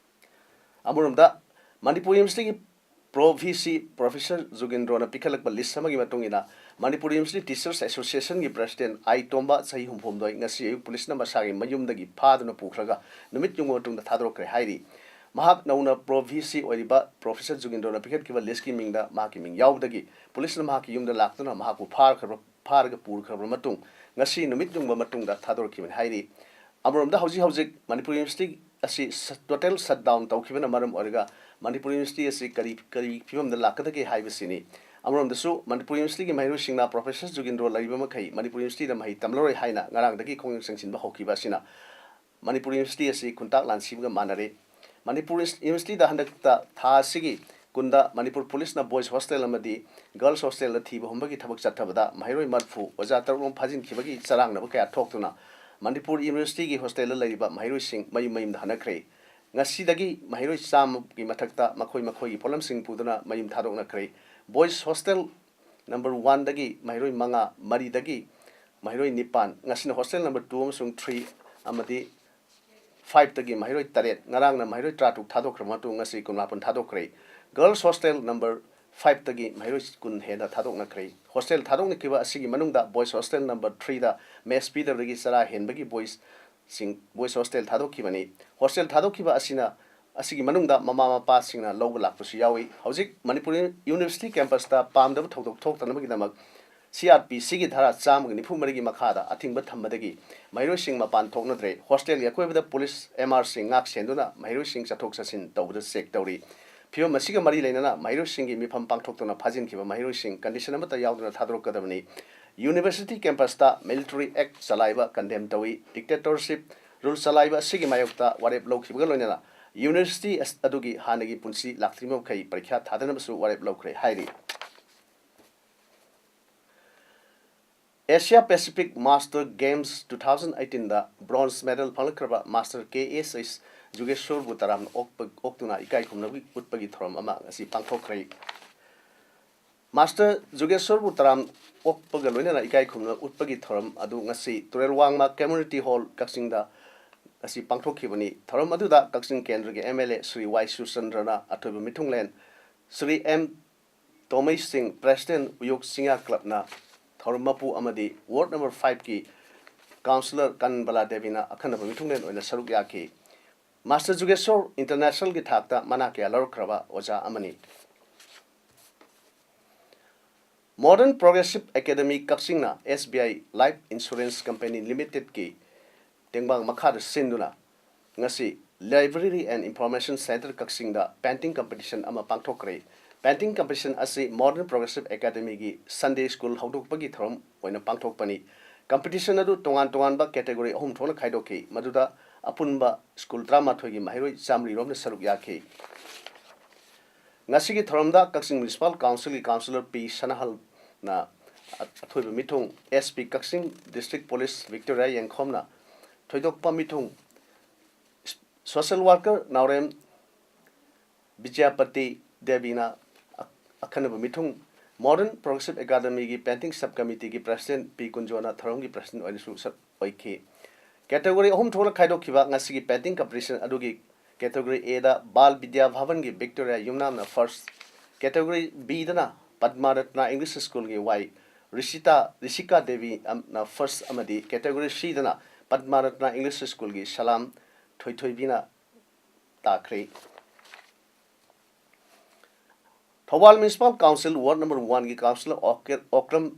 ꯑꯃꯔꯣꯝꯗ ꯃꯅꯤꯄꯨꯔ ꯌꯨꯅꯤꯚꯔꯁꯤꯇꯤꯒꯤ ꯄ꯭ꯔꯣ ꯚꯤ ꯁꯤ ꯄ꯭ꯔꯣꯐꯦꯁꯔ ꯖꯨꯒꯦꯟꯗ꯭ꯔꯣꯅ ꯄꯤꯈꯠꯂꯛꯄ ꯂꯤꯁ ꯑꯃꯒꯤ ꯃꯇꯨꯡ ꯏꯟꯅ ꯃꯅꯤꯄꯨꯔ ꯌꯨꯅꯤꯚꯔꯁꯤꯇꯤ ꯇꯤꯆꯔꯁ ꯑꯦꯁꯣꯁꯤꯌꯦꯁꯟꯒꯤ ꯄ꯭ꯔꯦꯁꯤꯗꯦꯟꯠ ꯑꯥꯏ ꯇꯣꯝꯕ, ꯆꯍꯤ ꯍꯨꯝꯐꯨꯍꯨꯝꯗꯣꯏ, ꯉꯁꯤ ꯑꯌꯨꯛ ꯄꯨꯂꯤꯁꯅ ꯃꯁꯥꯒꯤ ꯃꯌꯨꯝꯗꯒꯤ ꯐꯥꯗꯨꯅ ꯄꯨꯈ꯭ꯔꯒ ꯅꯨꯃꯤꯠ ꯌꯨꯡꯕ ꯃꯇꯨꯡꯗ ꯊꯥꯗꯣꯔꯛꯈ꯭ꯔꯦ ꯍꯥꯏꯔꯤ꯫ ꯃꯍꯥꯛ ꯅꯧꯅ ꯄ꯭ꯔꯣ ꯚꯤ ꯁꯤ ꯑꯣꯏꯔꯤꯕ ꯄ꯭ꯔꯣꯐꯦꯁꯔ ꯖꯨꯒꯦꯟꯗ꯭ꯔꯣꯅ ꯄꯤꯈꯠꯈꯤꯕ ꯂꯤꯁꯀꯤ ꯃꯤꯡꯗ ꯃꯍꯥꯛꯀꯤ ꯃꯤꯡ ꯌꯥꯎꯕꯗꯒꯤ ꯄꯨꯂꯤꯁꯅ ꯃꯍꯥꯛꯀꯤ ꯌꯨꯝꯗ ꯂꯥꯛꯇꯨꯅ ꯃꯍꯥꯛꯄꯨ ꯐꯥꯈ꯭ꯔꯕ, ꯐꯥꯔꯒ ꯄꯨꯈ꯭ꯔꯕ ꯃꯇꯨꯡ ꯉꯁꯤ ꯅꯨꯃꯤꯠ ꯌꯨꯡꯕ ꯃꯇꯨꯡꯗ ꯊꯥꯗꯣꯔꯛꯈꯤꯕꯅꯤ ꯍꯥꯏꯔꯤ꯫ ꯑꯃꯔꯣꯝꯗ ꯍꯧꯖꯤꯛ ꯍꯧꯖꯤꯛ ꯃꯅꯤꯄꯨꯔ ꯌꯨꯅꯤꯚꯔꯁꯤꯇꯤ ꯑꯁꯤ ꯁ-, ꯇꯣꯇꯦꯜ ꯁꯠ ꯗꯥꯎꯟ ꯇꯧꯈꯤꯕꯅ ꯃꯔꯝ ꯑꯣꯏꯔꯒ ꯃꯅꯤꯄꯨꯔ ꯌꯨꯅꯤꯚꯔꯁꯤꯇꯤ ꯑꯁꯤ ꯀꯔꯤ, ꯀꯔꯤ ꯐꯤꯕꯝꯗ ꯂꯥꯛꯀꯗꯒꯦ ꯍꯥꯏꯕꯁꯤꯅꯤ꯫ ꯑꯃꯔꯣꯝꯗꯁꯨ ꯃꯅꯤꯄꯨꯔ ꯌꯨꯅꯤꯚꯔꯁꯤꯇꯤꯒꯤ ꯃꯍꯩꯔꯣꯏꯁꯤꯡꯅ ꯄ꯭ꯔꯣꯐꯦꯁꯔ ꯖꯨꯒꯦꯟꯗ꯭ꯔꯣ ꯂꯩꯔꯤꯕ ꯃꯈꯩ ꯃꯅꯤꯄꯨꯔ ꯌꯨꯅꯤꯚꯔꯁꯤꯇꯤꯗ ꯃꯍꯩ ꯇꯝꯂꯔꯣꯏ ꯍꯥꯏꯅ ꯉꯔꯥꯡꯗꯒꯤ ꯈꯣꯡꯖꯪ ꯆꯪꯁꯤꯟꯕ ꯍꯧꯈꯤꯕ ꯑꯁꯤꯅ ꯃꯅꯤꯄꯨꯔ ꯌꯨꯅꯤꯚꯔꯁꯤꯇꯤ ꯑꯁꯤ ꯈꯨꯟꯇꯥꯛ ꯂꯥꯟꯁꯤꯕꯒ ꯃꯥꯟꯅꯔꯦ꯫ ꯃꯅꯤꯄꯨꯔ ꯌꯨꯅꯤꯚꯔꯁꯤꯇꯤꯗ ꯍꯟꯗꯛꯇ ꯊꯥ ꯑꯁꯤꯒꯤ ꯀꯨꯟꯗ ꯃꯅꯤꯄꯨꯔ ꯄꯨꯂꯤꯁꯅ ꯕꯣꯏꯁ ꯍꯣꯁꯇꯦꯜ ꯑꯃꯗꯤ ꯒꯔꯜꯁ ꯍꯣꯁꯇꯦꯜꯗ ꯊꯤꯕ ꯍꯨꯝꯕꯒꯤ ꯊꯕꯛ ꯆꯠꯊꯕꯗ ꯃꯍꯩꯔꯣꯏ ꯃꯔꯐꯨ ꯑꯣꯖꯥ ꯇꯔꯨꯛꯂꯣꯝ ꯐꯥꯖꯤꯟꯈꯤꯕꯒꯤ ꯆꯔꯥꯡꯅꯕ ꯀꯌꯥ ꯊꯣꯛꯇꯨꯅ ꯃꯅꯤꯄꯨꯔ ꯌꯨꯅꯤꯚꯔꯁꯤꯇꯤꯒꯤ ꯍꯣꯁꯇꯦꯜꯗ ꯂꯩꯔꯤꯕ ꯃꯍꯩꯔꯣꯏꯁꯤꯡ ꯃꯌꯨꯝ ꯃꯌꯨꯝꯗ ꯍꯟꯅꯈ꯭ꯔꯦ꯫ ꯉꯁꯤꯗꯒꯤ ꯃꯍꯩꯔꯣꯏ ꯆꯥꯝꯃꯒꯤ ꯃꯊꯛꯇ ꯃꯈꯣꯏ ꯃꯈꯣꯏꯒꯤ ꯄꯣꯠꯂꯝꯁꯤꯡ ꯄꯨꯗꯨꯅ ꯃꯌꯨꯝ ꯊꯥꯗꯣꯛꯅꯈ꯭ꯔꯦ꯫ ꯕꯣꯏꯁ ꯍꯣꯁꯇꯦꯜ ꯅꯝꯕꯔ ꯋꯥꯟꯗꯒꯤ ꯃꯍꯩꯔꯣꯏ ꯃꯉꯥ, ꯃꯔꯤꯗꯒꯤ ꯃꯍꯩꯔꯣꯏ ꯅꯤꯄꯥꯟ, ꯉꯁꯤꯅ ꯍꯣꯁꯇꯦꯜ ꯅꯝꯕꯔ ꯇꯨ ꯑꯃꯁꯨꯡ ꯊ꯭ꯔꯤ ꯑꯃꯗꯤ ꯐꯥꯏꯚꯇꯒꯤ ꯃꯍꯩꯔꯣꯏ ꯇꯔꯦꯠ, ꯉꯔꯥꯡꯅ ꯃꯍꯩꯔꯣꯏ ꯇꯔꯥꯇꯔꯨꯛ ꯊꯥꯗꯣꯛꯈ꯭ꯔꯕ ꯃꯇꯨꯡ ꯉꯁꯤ ꯀꯨꯟꯃꯥꯄꯟ ꯊꯥꯗꯣꯛꯈ꯭ꯔꯦ꯫ ꯒꯔꯜꯁ ꯍꯣꯁꯇꯦꯜ ꯅꯝꯕꯔ ꯐꯥꯏꯚꯇꯒꯤ ꯃꯍꯩꯔꯣꯏ ꯀꯨꯟ ꯍꯦꯟꯅ ꯊꯥꯗꯣꯛꯅꯈ꯭ꯔꯦ꯫ ꯍꯣꯁꯇꯦꯜ ꯊꯥꯗꯣꯛꯅꯈꯤꯕ ꯑꯁꯤꯒꯤ ꯃꯅꯨꯡꯗ ꯕꯣꯏꯁ ꯍꯣꯁꯇꯦꯜ ꯅꯝꯕꯔ ꯊ꯭ꯔꯤꯗ ꯃꯦꯁ ꯄꯤꯗꯕꯗꯒꯤ ꯆꯔꯥ ꯍꯦꯟꯕꯒꯤ ꯕꯣꯏꯁꯁꯤꯡ ꯕꯣꯏꯁ ꯍꯣꯁꯇꯦꯜ ꯊꯥꯗꯣꯛꯈꯤꯕꯅꯤ꯫ ꯍꯣꯁꯇꯦꯜ ꯊꯥꯗꯣꯛꯈꯤꯕ ꯑꯁꯤꯅ ꯑꯁꯤꯒꯤ ꯃꯅꯨꯡꯗ ꯃꯃꯥ ꯃꯄꯥꯁꯤꯡꯅ ꯂꯧꯕ ꯂꯥꯛꯄꯁꯨ ꯌꯥꯎꯏ꯫ ꯍꯧꯖꯤꯛ ꯃꯅꯤꯄꯨꯔ ꯌꯨꯅꯤꯚꯔꯁꯤꯇꯤ ꯀꯦꯝꯄꯁꯇ ꯄꯥꯝꯗꯕ ꯊꯧꯗꯣꯛ ꯊꯣꯛꯇꯅꯕꯒꯤꯗꯃꯛ ꯁꯤ ꯑꯥꯔ ꯄꯤ ꯁꯤꯒꯤ ꯙꯥꯔꯥ ꯆꯥꯝꯃꯒ ꯅꯤꯐꯨ ꯃꯔꯤꯒꯤ ꯃꯈꯥꯗ ꯑꯊꯤꯡꯕ ꯊꯝꯕꯗꯒꯤ ꯃꯍꯩꯔꯣꯏꯁꯤꯡ ꯃꯄꯥꯟ ꯊꯣꯛꯅꯗ꯭ꯔꯦ꯫ ꯍꯣꯁꯇꯦꯜꯒꯤ ꯑꯀꯣꯏꯕꯗ ꯄꯨꯂꯤꯁ ꯑꯦꯝ ꯑꯥꯔꯁꯤꯡ ꯉꯥꯛ ꯁꯦꯟꯗꯨꯅ ꯃꯍꯩꯔꯣꯏꯁꯤꯡ ꯆꯠꯊꯣꯛ ꯆꯠꯁꯤꯟ ꯇꯧꯕꯗ ꯆꯦꯛ ꯇꯧꯔꯤ꯫ ꯐꯤꯕꯝ ꯑꯁꯤꯒ ꯃꯔꯤ ꯂꯩꯅꯅ ꯃꯍꯩꯔꯣꯏꯁꯤꯡꯒꯤ ꯃꯤꯐꯝ ꯄꯥꯡꯊꯣꯛꯇꯨꯅ ꯐꯥꯖꯤꯟꯈꯤꯕ ꯃꯍꯩꯔꯣꯏꯁꯤꯡ ꯀꯟꯗꯤꯁꯟ ꯑꯃꯠꯇ ꯌꯥꯎꯗꯅ ꯊꯥꯗꯣꯔꯛꯀꯗꯕꯅꯤ꯫ ꯌꯨꯅꯤꯚꯔꯁꯤꯇꯤ ꯀꯦꯝꯄꯁꯇ ꯃꯤꯂꯤꯇꯔꯤ ꯑꯦꯛ ꯆꯂꯥꯏꯕ ꯀꯟꯗꯦꯝ ꯇꯧꯏ꯫ ꯗꯤꯛꯇꯦꯇꯔꯁꯤꯞ ꯔꯨꯜ ꯆꯂꯥꯏꯕ ꯑꯁꯤꯒꯤ ꯃꯥꯌꯣꯛꯇ ꯋꯥꯔꯦꯞ ꯂꯧꯈꯤꯕꯒ ꯂꯣꯏꯅꯅ ꯌꯨꯅꯤꯚꯔꯁꯤꯇꯤ ꯑꯁ-, ꯑꯗꯨꯒꯤ ꯍꯥꯟꯅꯒꯤ ꯄꯨꯟꯁꯤ ꯂꯥꯛꯇ꯭ꯔꯤꯕ ꯃꯈꯩ ꯄꯔꯤꯈ꯭ꯌꯥ ꯊꯥꯗꯅꯕꯁꯨ ꯋꯥꯔꯦꯞ ꯂꯧꯈ꯭ꯔꯦ ꯍꯥꯏꯔꯤ꯫ Asia Pacific master games two thousand ꯑꯩꯠꯇꯤꯟꯗ ꯕ꯭ꯔꯣꯟꯖ ꯃꯦꯗꯜ ꯐꯪꯂꯛꯈ꯭ꯔꯕ ꯃꯥꯁꯇꯔ ꯀꯦ ꯑꯦꯁ ꯑꯩꯁ ꯖꯨꯒꯦꯁꯣꯔꯕꯨ ꯇꯔꯥꯝꯅ ꯑꯣꯛꯄ-, ꯑꯣꯛꯇꯨꯅ ꯏꯀꯥꯏ ꯈꯨꯝꯅꯕꯒꯤ ꯎꯠꯄꯒꯤ ꯊꯧꯔꯝ ꯑꯃ ꯉꯁꯤ ꯄꯥꯡꯊꯣꯛꯈ꯭ꯔꯦ꯫ ꯃꯥꯁꯇꯔ ꯖꯨꯒꯦꯁꯣꯔꯕꯨ ꯇꯔꯥꯝ ꯑꯣꯛꯄꯒ ꯂꯣꯏꯅꯅ ꯏꯀꯥꯏ ꯈꯨꯝꯅꯕ ꯎꯠꯄꯒꯤ ꯊꯧꯔꯝ ꯑꯗꯨ ꯉꯁꯤ ꯇꯨꯔꯦꯜ ꯋꯥꯡꯃ ꯀꯝꯃ꯭ꯌꯨꯅꯤꯇꯤ ꯍꯣꯜ ꯀꯛꯆꯤꯡꯗ ꯉꯁꯤ ꯄꯥꯡꯊꯣꯛꯈꯤꯕꯅꯤ꯫ ꯊꯧꯔꯝ ꯑꯗꯨꯗ ꯀꯛꯆꯤꯡ ꯀꯦꯟꯗ꯭ꯔꯒꯤ ꯑꯦꯝ ꯑꯦꯜ ꯑꯦ ꯁ꯭ꯔꯤ ꯋꯥꯏ ꯁꯨꯔꯆꯟꯗ꯭ꯔꯅ ꯑꯊꯣꯏꯕ ꯃꯤꯊꯨꯡꯂꯦꯟ, ꯁ꯭ꯔꯤ ꯑꯦꯝ ꯇꯣꯃꯩ ꯁꯤꯡ, ꯄ꯭ꯔꯦꯁꯤꯗꯦꯟꯠ, ꯎꯌꯣꯛ ꯆꯤꯡꯌꯥ ꯀ꯭ꯂꯕꯅ ꯊꯧꯔꯝ ꯃꯄꯨ ꯑꯃꯗꯤ ꯋꯥꯔꯗ ꯅꯝꯕꯔ ꯐꯥꯏꯚꯀꯤ ꯀꯥꯎꯟꯁꯤꯂꯔ ꯀꯥꯅꯟꯕꯂꯥ ꯗꯦꯕꯤꯅ ꯑꯈꯟꯅꯕ ꯃꯤꯊꯨꯡꯂꯦꯟ ꯑꯣꯏꯅ ꯁꯔꯨꯛ ꯌꯥꯈꯤ꯫ ꯃꯥꯁꯇꯔ ꯖꯨꯒꯦꯁꯣꯔ ꯏꯟꯇꯔꯅꯦꯁꯅꯦꯜꯒꯤ ꯊꯥꯛꯇ ꯃꯅꯥ ꯀꯌꯥ ꯂꯧꯔꯛꯈ꯭ꯔꯕ ꯑꯣꯖꯥ ꯑꯃꯅꯤ꯫ ꯃꯣꯗꯔꯟ ꯄ꯭ꯔꯣꯒ꯭ꯔꯦꯁꯤꯞ ꯑꯦꯀꯥꯗꯃꯤ ꯀꯛꯆꯤꯡꯅ ꯑꯦꯁ ꯕꯤ ꯑꯥꯏ ꯂꯥꯏꯐ ꯏꯟꯁꯨꯔꯦꯟꯁ ꯀꯝꯄꯦꯅꯤ ꯂꯤꯃꯤꯇꯦꯗꯀꯤ ꯇꯦꯡꯕꯥꯡ ꯃꯈꯥꯗ ꯁꯤꯟꯗꯨꯅ ꯉꯁꯤ Library and Information Centre ꯀꯛꯆꯤꯡꯗ ꯄꯦꯟꯇꯤꯡ ꯀꯝꯄꯤꯇꯤꯁꯟ ꯑꯃ ꯄꯥꯡꯊꯣꯛꯈ꯭ꯔꯦ꯫ ꯄꯦꯟꯇꯤꯡ ꯀꯝꯄꯤꯇꯤꯁꯟ ꯑꯁꯤ ꯃꯣꯗꯔꯟ ꯄ꯭ꯔꯣꯒ꯭ꯔꯦꯁꯤꯞ ꯑꯦꯀꯥꯗꯃꯤꯒꯤ ꯁꯟꯗꯦ ꯁ꯭ꯀꯨꯜ ꯍꯧꯗꯣꯛꯄꯒꯤ ꯊꯧꯔꯝ ꯑꯣꯏꯅ ꯄꯥꯡꯊꯣꯛꯄꯅꯤ꯫ ꯀꯝꯄꯤꯇꯤꯁꯟ ꯑꯗꯨ ꯇꯣꯉꯥꯟ ꯇꯣꯉꯥꯟꯕ ꯀꯦꯇꯦꯒꯣꯔꯤ ꯑꯍꯨꯝ ꯊꯣꯛꯅ ꯈꯥꯏꯗꯣꯛꯈꯤ, ꯃꯗꯨꯗ ꯑꯄꯨꯟꯕ ꯁ꯭ꯀꯨꯜ ꯇꯔꯥꯃꯥꯊꯣꯏꯒꯤ ꯃꯍꯩꯔꯣꯏ ꯆꯥꯃꯔꯤ ꯔꯣꯝꯅ ꯁꯔꯨꯛ ꯌꯥꯈꯤ꯫ ꯉꯁꯤꯒꯤ ꯊꯧꯔꯝꯗ ꯀꯛꯆꯤꯡ ꯃ꯭ꯌꯨꯅꯤꯁꯤꯄꯥꯜ ꯀꯥꯎꯟꯁꯤꯜꯒꯤ ꯀꯥꯎꯟꯁꯤꯂꯔ ꯄꯤ ꯁꯅꯥꯍꯜꯅ ꯑꯊꯣꯏꯕ ꯃꯤꯊꯨꯡ, S P Kakching district police Victoria Yengkhom ꯊꯣꯏꯗꯣꯛꯄ ꯃꯤꯊꯨꯡ, ꯁꯣꯁꯤꯌꯦꯜ ꯋꯥꯔꯀꯔ ꯅꯥꯎꯔꯦꯝ ꯕꯤꯖꯌꯄꯇꯤ ꯗꯦꯕꯤꯅ ꯑ-, ꯑꯈꯟꯅꯕ ꯃꯤꯊꯨꯡ, ꯃꯣꯗꯔꯟ ꯄ꯭ꯔꯣꯒ꯭ꯔꯦꯁꯤꯞ ꯑꯦꯀꯥꯗꯃꯤꯒꯤ ꯄꯦꯟꯇꯤꯡ ꯁꯕ ꯀꯃꯤꯇꯤꯒꯤ ꯄ꯭ꯔꯦꯁꯤꯗꯦꯟꯠ ꯄꯤ ꯀꯨꯟꯖꯣꯅ ꯊꯧꯔꯝꯒꯤ ꯄ꯭ꯔꯦꯁꯤꯗꯦꯟꯠ ꯑꯣꯏꯅꯁꯨ ꯁꯔꯨꯛ ꯑꯣꯏꯈꯤ꯫ ꯀꯦꯇꯦꯒꯣꯔꯤ ꯑꯍꯨꯝ ꯊꯣꯛꯅ ꯈꯥꯏꯗꯣꯛꯈꯤꯕ ꯉꯁꯤꯒꯤ ꯄꯦꯟꯇꯤꯡ ꯀꯝꯄꯤꯇꯤꯁꯟ ꯑꯗꯨꯒꯤ ꯀꯦꯇꯦꯒꯣꯔꯤ ꯑꯦꯗ ꯕꯥꯜ ꯕꯤꯗ꯭ꯌꯥ ꯚꯕꯟꯒꯤ ꯚꯤꯛꯇꯣꯔꯤꯌꯥ ꯌꯨꯝꯅꯥꯝꯅ ꯐꯥꯔꯁ, Category B ꯗꯅ ꯄꯗꯃꯥ ꯔꯠꯅꯥ English School ꯒꯤ ꯋꯥꯏ ꯔꯤꯁꯤꯇꯥ, ꯔꯤꯁꯤꯀꯥ ꯗꯦꯕꯤ ꯑꯝ-, ꯅ first ꯑꯃꯗꯤ Category C ꯗꯅ ꯄꯗꯃꯥ ꯔꯠꯅꯥ English School ꯒꯤ ꯁꯂꯥꯝ ꯊꯣꯏꯊꯣꯏꯕꯤꯅ ꯇꯥꯈ꯭ꯔꯦ꯫ Thoubal Municipal Council Ward number one ꯒꯤ Councillor ꯑꯣꯀꯦ-, ꯑꯣꯀ꯭ꯔꯝ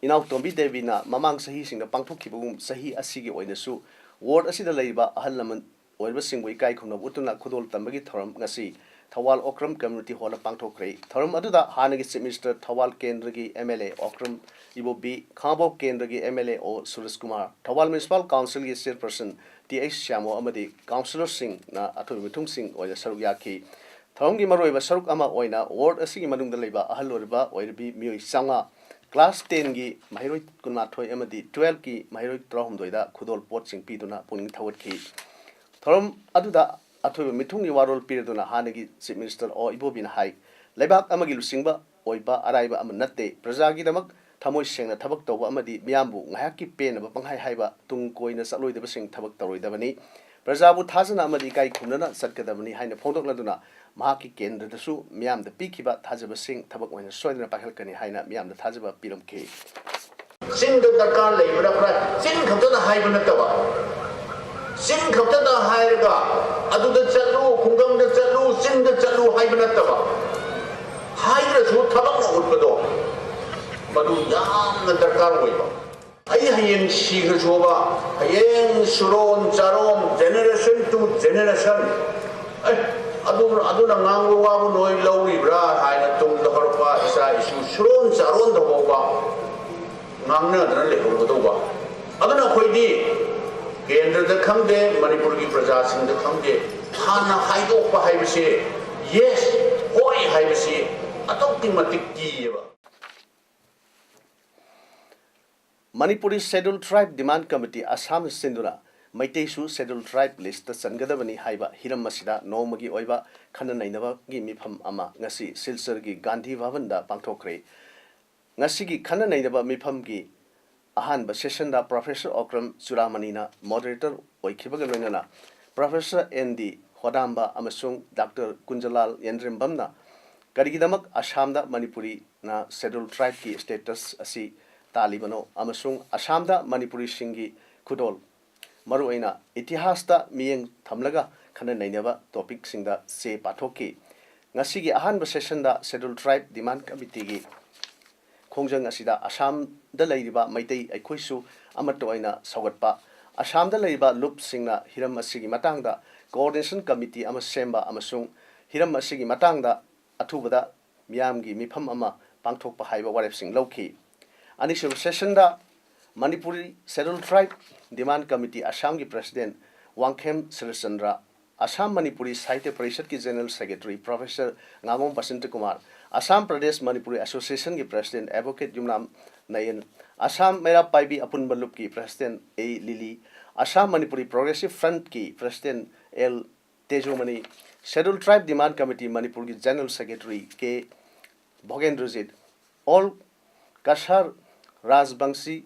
ꯏꯅꯥꯎꯇꯣꯝꯕꯤ ꯗꯦꯕꯤꯅ ꯃꯃꯥꯡ ꯆꯍꯤꯁꯤꯡꯗ ꯄꯥꯡꯊꯣꯛꯈꯤꯕꯒꯨꯝ ꯆꯍꯤ ꯑꯁꯤꯒꯤ ꯑꯣꯏꯅꯁꯨ ward ꯑꯁꯤꯗ ꯂꯩꯔꯤꯕ ꯑꯍꯜ ꯂꯃꯟ ꯑꯣꯏꯔꯤꯕꯁꯤꯡꯕꯨ ꯏꯀꯥꯏ ꯈꯨꯝꯅꯕ ꯎꯠꯇꯨꯅ ꯈꯨꯗꯣꯜ ꯇꯝꯕꯒꯤ ꯊꯧꯔꯝ ꯉꯁꯤ ꯊꯧꯕꯥꯜ ꯑꯣꯀ꯭ꯔꯝ Community Hall ꯗ ꯄꯥꯡꯊꯣꯛꯈ꯭ꯔꯦ꯫ ꯊꯧꯔꯝ ꯑꯗꯨꯗ ꯍꯥꯟꯅꯒꯤ Chief Minister, ꯊꯧꯕꯥꯜ ꯀꯦꯟꯗ꯭ꯔꯒꯤ MLA ꯑꯣꯀ꯭ꯔꯝ ꯏꯕꯣꯕꯤ, ꯈꯥꯉꯕꯣꯛ ꯀꯦꯟꯗ꯭ꯔꯒꯤ MLA ꯑꯣ ꯁꯨꯔꯖ ꯀꯨꯃꯥꯔ, ꯊꯧꯕꯥꯜ Municipal Council ꯒꯤ Chairperson ꯇꯤ ꯑꯩꯆ ꯁ꯭ꯌꯥꯃꯣ ꯑꯃꯗꯤ councillor ꯁꯤꯡꯅ ꯑꯊꯣꯏꯕ ꯃꯤꯊꯨꯡꯁꯤꯡ ꯑꯣꯏꯅ ꯁꯔꯨꯛ ꯌꯥꯈꯤ꯫ ꯊꯧꯔꯝꯒꯤ ꯃꯔꯨꯑꯣꯏꯕ ꯁꯔꯨꯛ ꯑꯃ ꯑꯣꯏꯅ ward ꯑꯁꯤꯒꯤ ꯃꯅꯨꯡꯗ ꯂꯩꯕ ꯑꯍꯜ ꯑꯣꯏꯔꯕ ꯑꯣꯏꯔꯕꯤ ꯃꯤꯑꯣꯏ ꯆꯥꯝꯃꯉꯥ, class ten ꯒꯤ ꯃꯍꯩꯔꯣꯏ ꯀꯨꯟꯃꯥꯊꯣꯏ ꯑꯃꯗꯤ twelve ꯀꯤ ꯃꯍꯩꯔꯣꯏ ꯇꯔꯥꯍꯨꯝꯗꯣꯏꯗ ꯈꯨꯗꯣꯜ ꯄꯣꯠꯁꯤꯡ ꯄꯤꯗꯨꯅ ꯄꯨꯛꯅꯤꯡ ꯊꯧꯒꯠꯈꯤ꯫ ꯊꯧꯔꯝ ꯑꯗꯨꯗ ꯑꯊꯣꯏꯕ ꯃꯤꯊꯨꯡꯒꯤ ꯋꯥꯔꯣꯜ ꯄꯤꯔꯗꯨꯅ ꯍꯥꯟꯅꯒꯤ Chief Minister ꯑꯣ ꯏꯕꯣꯕꯤꯅ ꯍꯥꯏ, ꯂꯩꯕꯥꯛ ꯑꯃꯒꯤ ꯂꯨꯆꯤꯡꯕ ꯑꯣꯏꯕ ꯑꯔꯥꯏꯕ ꯑꯃ ꯅꯠꯇꯦ꯫ ꯄ꯭ꯔꯖꯥꯒꯤꯗꯃꯛ ꯊꯃꯣꯏ ꯁꯦꯡꯅ ꯊꯕꯛ ꯇꯧꯕ ꯑꯃꯗꯤ ꯃꯤꯌꯥꯝꯕꯨ ꯉꯥꯏꯍꯥꯛꯀꯤ ꯄꯦꯟꯅꯕ ꯄꯪꯍꯥꯏ ꯍꯥꯏꯕ ꯇꯨꯡ ꯀꯣꯏꯅ ꯆꯠꯂꯣꯏꯗꯕꯁꯤꯡ ꯊꯕꯛ ꯇꯧꯔꯣꯏꯗꯕꯅꯤ꯫ ꯄ꯭ꯔꯖꯥꯕꯨ ꯊꯥꯖꯅ ꯑꯃꯗꯤ ꯏꯀꯥꯏ ꯈꯨꯝꯅꯅ ꯆꯠꯀꯗꯕꯅꯤ ꯍꯥꯏꯅ ꯐꯣꯡꯗꯣꯛꯂꯗꯨꯅ ꯃꯍꯥꯛꯀꯤ ꯀꯦꯟꯗ꯭ꯔꯗꯁꯨ ꯃꯤꯌꯥꯝꯗ ꯄꯤꯈꯤꯕ ꯊꯥꯖꯕꯁꯤꯡ ꯊꯕꯛ ꯑꯣꯏꯅ ꯁꯣꯏꯗꯅ ꯄꯥꯏꯈꯠꯀꯅꯤ ꯍꯥꯏꯅ ꯃꯤꯌꯥꯝꯗ ꯊꯥꯖꯕ ꯄꯤꯔꯝꯈꯤ꯫ ꯆꯤꯟꯗ ꯗꯔꯀꯥꯔ ꯂꯩꯕ꯭ꯔꯥ ꯈꯔ ꯆꯤꯟ ꯈꯛꯇꯗ ꯍꯥꯏꯕ ꯅꯠꯇꯕ, ꯆꯤꯟ ꯈꯛꯇꯗ ꯍꯥꯏꯔꯒ ꯑꯗꯨꯗ ꯆꯠꯂꯨ, ꯈꯨꯡꯒꯪꯗ ꯆꯠꯂꯨ, ꯆꯤꯡꯗ ꯆꯠꯂꯨ ꯍꯥꯏꯕ ꯅꯠꯇꯕ, ꯍꯥꯏꯗ꯭ꯔꯁꯨ ꯊꯕꯛꯅ ꯎꯠꯄꯗꯣ, ꯃꯗꯨ ꯌꯥꯝꯅ ꯗꯔꯀꯥꯔ ꯑꯣꯏꯕ꯫ ꯑꯩ ꯍꯌꯦꯡ ꯁꯤꯈ꯭ꯔꯁꯨꯕ, ꯍꯌꯦꯡ ꯁꯨꯔꯣꯟ ꯆꯥꯔꯣꯟ, generation to generation, ꯑꯦ, ꯑꯗꯨ, ꯑꯗꯨꯅ ꯉꯥꯡꯕ ꯋꯥꯕꯨ ꯅꯣꯏ ꯂꯧꯔꯤꯕ꯭ꯔꯥ ꯍꯥꯏꯅ ꯇꯨꯡꯗ ꯍꯧꯔꯛꯄ ꯏꯆꯥ ꯏꯁꯨ ꯁꯨꯔꯣꯟ ꯆꯥꯔꯣꯟꯗ ꯐꯥꯎꯕ ꯉꯥꯡꯅꯗꯅ ꯂꯩꯍꯧꯒꯗꯧꯕ꯫ ꯑꯗꯨꯅ ꯑꯩꯈꯣꯏꯗꯤ ꯀꯦꯟꯗ꯭ꯔꯗ ꯈꯪꯗꯦ, ꯃꯅꯤꯄꯨꯔꯒꯤ ꯄ꯭ꯔꯖꯥꯁꯤꯡꯗ ꯈꯪꯗꯦ, ꯍꯥꯟꯅ ꯍꯥꯏꯗꯣꯛꯄ ꯍꯥꯏꯕꯁꯦ, yes, ꯍꯣꯏ ꯍꯥꯏꯕꯁꯤ ꯑꯗꯨꯛꯀꯤ ꯃꯇꯤꯛ ꯀꯤꯌꯦꯕ꯫ Manipuri Scheduled Tribe Demand Committee ꯑꯁꯥꯝꯅ ꯁꯤꯟꯗꯨꯅ ꯃꯩꯇꯩꯁꯨ Scheduled Tribe list ꯇ ꯆꯟꯒꯗꯕꯅꯤ ꯍꯥꯏꯕ ꯍꯤꯔꯝ ꯑꯁꯤꯗ ꯅꯣꯡꯃꯒꯤ ꯑꯣꯏꯕ ꯈꯟꯅ ꯅꯩꯅꯕꯒꯤ ꯃꯤꯐꯝ ꯑꯃ ꯉꯁꯤ ꯁꯤꯜꯆꯔꯒꯤ ꯒꯥꯟꯙꯤ ꯚꯕꯟꯗ ꯄꯥꯡꯊꯣꯛꯈ꯭ꯔꯦ꯫ ꯉꯁꯤꯒꯤ ꯈꯟꯅ ꯅꯩꯅꯕ ꯃꯤꯐꯝꯒꯤ ꯑꯍꯥꯟꯕ session ꯗ Professor ꯑꯣꯀ꯭ꯔꯝ ꯆꯨꯔꯥꯃꯅꯤꯅ moderator ꯑꯣꯏꯈꯤꯕꯒ ꯂꯣꯏꯅꯅ Professor ꯑꯦꯟ ꯗꯤ ꯍꯣꯗꯥꯝꯕ ꯑꯃꯁꯨꯡ Doctor ꯀꯨꯟꯖꯂꯥꯜ ꯌꯦꯟꯗ꯭ꯔꯦꯝꯕꯝꯅ ꯀꯔꯤꯒꯤꯗꯃꯛ ꯑꯁꯥꯝꯗ ꯃꯅꯤꯄꯨꯔꯤꯅ Scheduled Tribeꯀꯤ status ꯑꯁꯤ ꯇꯥꯜꯂꯤꯕꯅꯣ ꯑꯃꯁꯨꯡ ꯑꯁꯥꯝꯗ ꯃꯅꯤꯄꯨꯔꯤꯁꯤꯡꯒꯤ ꯈꯨꯗꯣꯜ, ꯃꯔꯨꯑꯣꯏꯅ ꯏꯇꯤꯍꯥꯁꯇ ꯃꯤꯠꯌꯦꯡ ꯊꯝꯂꯒ ꯈꯟꯅ ꯅꯩꯅꯕ topicꯁꯤꯡꯗ ꯆꯦ ꯄꯥꯊꯣꯛꯈꯤ꯫ ꯉꯁꯤꯒꯤ ꯑꯍꯥꯟꯕ sessionꯗ Scheduled Tribe Demand Committeeꯒꯤ ꯈꯣꯡꯖꯪ ꯑꯁꯤꯗ ꯑꯁꯥꯝꯗ ꯂꯩꯔꯤꯕ ꯃꯩꯇꯩ ꯑꯩꯈꯣꯏꯁꯨ ꯑꯃꯠꯇ ꯑꯣꯏꯅ ꯁꯧꯒꯠꯄ, ꯑꯁꯥꯝꯗ ꯂꯩꯔꯤꯕ ꯂꯨꯞꯁꯤꯡꯅ ꯍꯤꯔꯝ ꯑꯁꯤꯒꯤ ꯃꯇꯥꯡꯗ coordination committee ꯑꯃ ꯁꯦꯝꯕ ꯑꯃꯁꯨꯡ ꯍꯤꯔꯝ ꯑꯁꯤꯒꯤ ꯃꯇꯥꯡꯗ ꯑꯊꯨꯕꯗ ꯃꯤꯌꯥꯝꯒꯤ ꯃꯤꯐꯝ ꯑꯃ ꯄꯥꯡꯊꯣꯛꯄ ꯍꯥꯏꯕ ꯋꯥꯔꯦꯞꯁꯤꯡ ꯂꯧꯈꯤ꯫ ꯑꯅꯤꯁꯨꯕ sessionꯗ Manipuri Scheduled Tribe Demand Committee ꯑꯁꯥꯝꯒꯤ president ꯋꯥꯡꯈꯦꯝ ꯁꯔꯠꯆꯟꯗ꯭ꯔ, ꯑꯁꯥꯝ ꯃꯅꯤꯄꯨꯔꯤ ꯁꯥꯍꯤꯇ꯭ꯌ ꯄꯔꯤꯁꯠꯀꯤ general secretary professor ꯉꯥꯉꯣꯝ Basanta Kumar, Assam Pradesh Manipuri associationꯒꯤ president advocate ꯌꯨꯝꯅꯥꯝ ꯅꯌꯟ, ꯑꯁꯥꯝ ꯃꯩꯔꯥ ꯄꯥꯏꯕꯤ ꯑꯄꯨꯟꯕ ꯂꯨꯞꯀꯤ president A Lili, Assam Manipuri progressive frontꯀꯤ president L Tejomani, Scheduled Tribe Demand Committee ꯃꯅꯤꯄꯨꯔꯒꯤ general secretary K Bhogendrajit, All Kachar Rajbanshi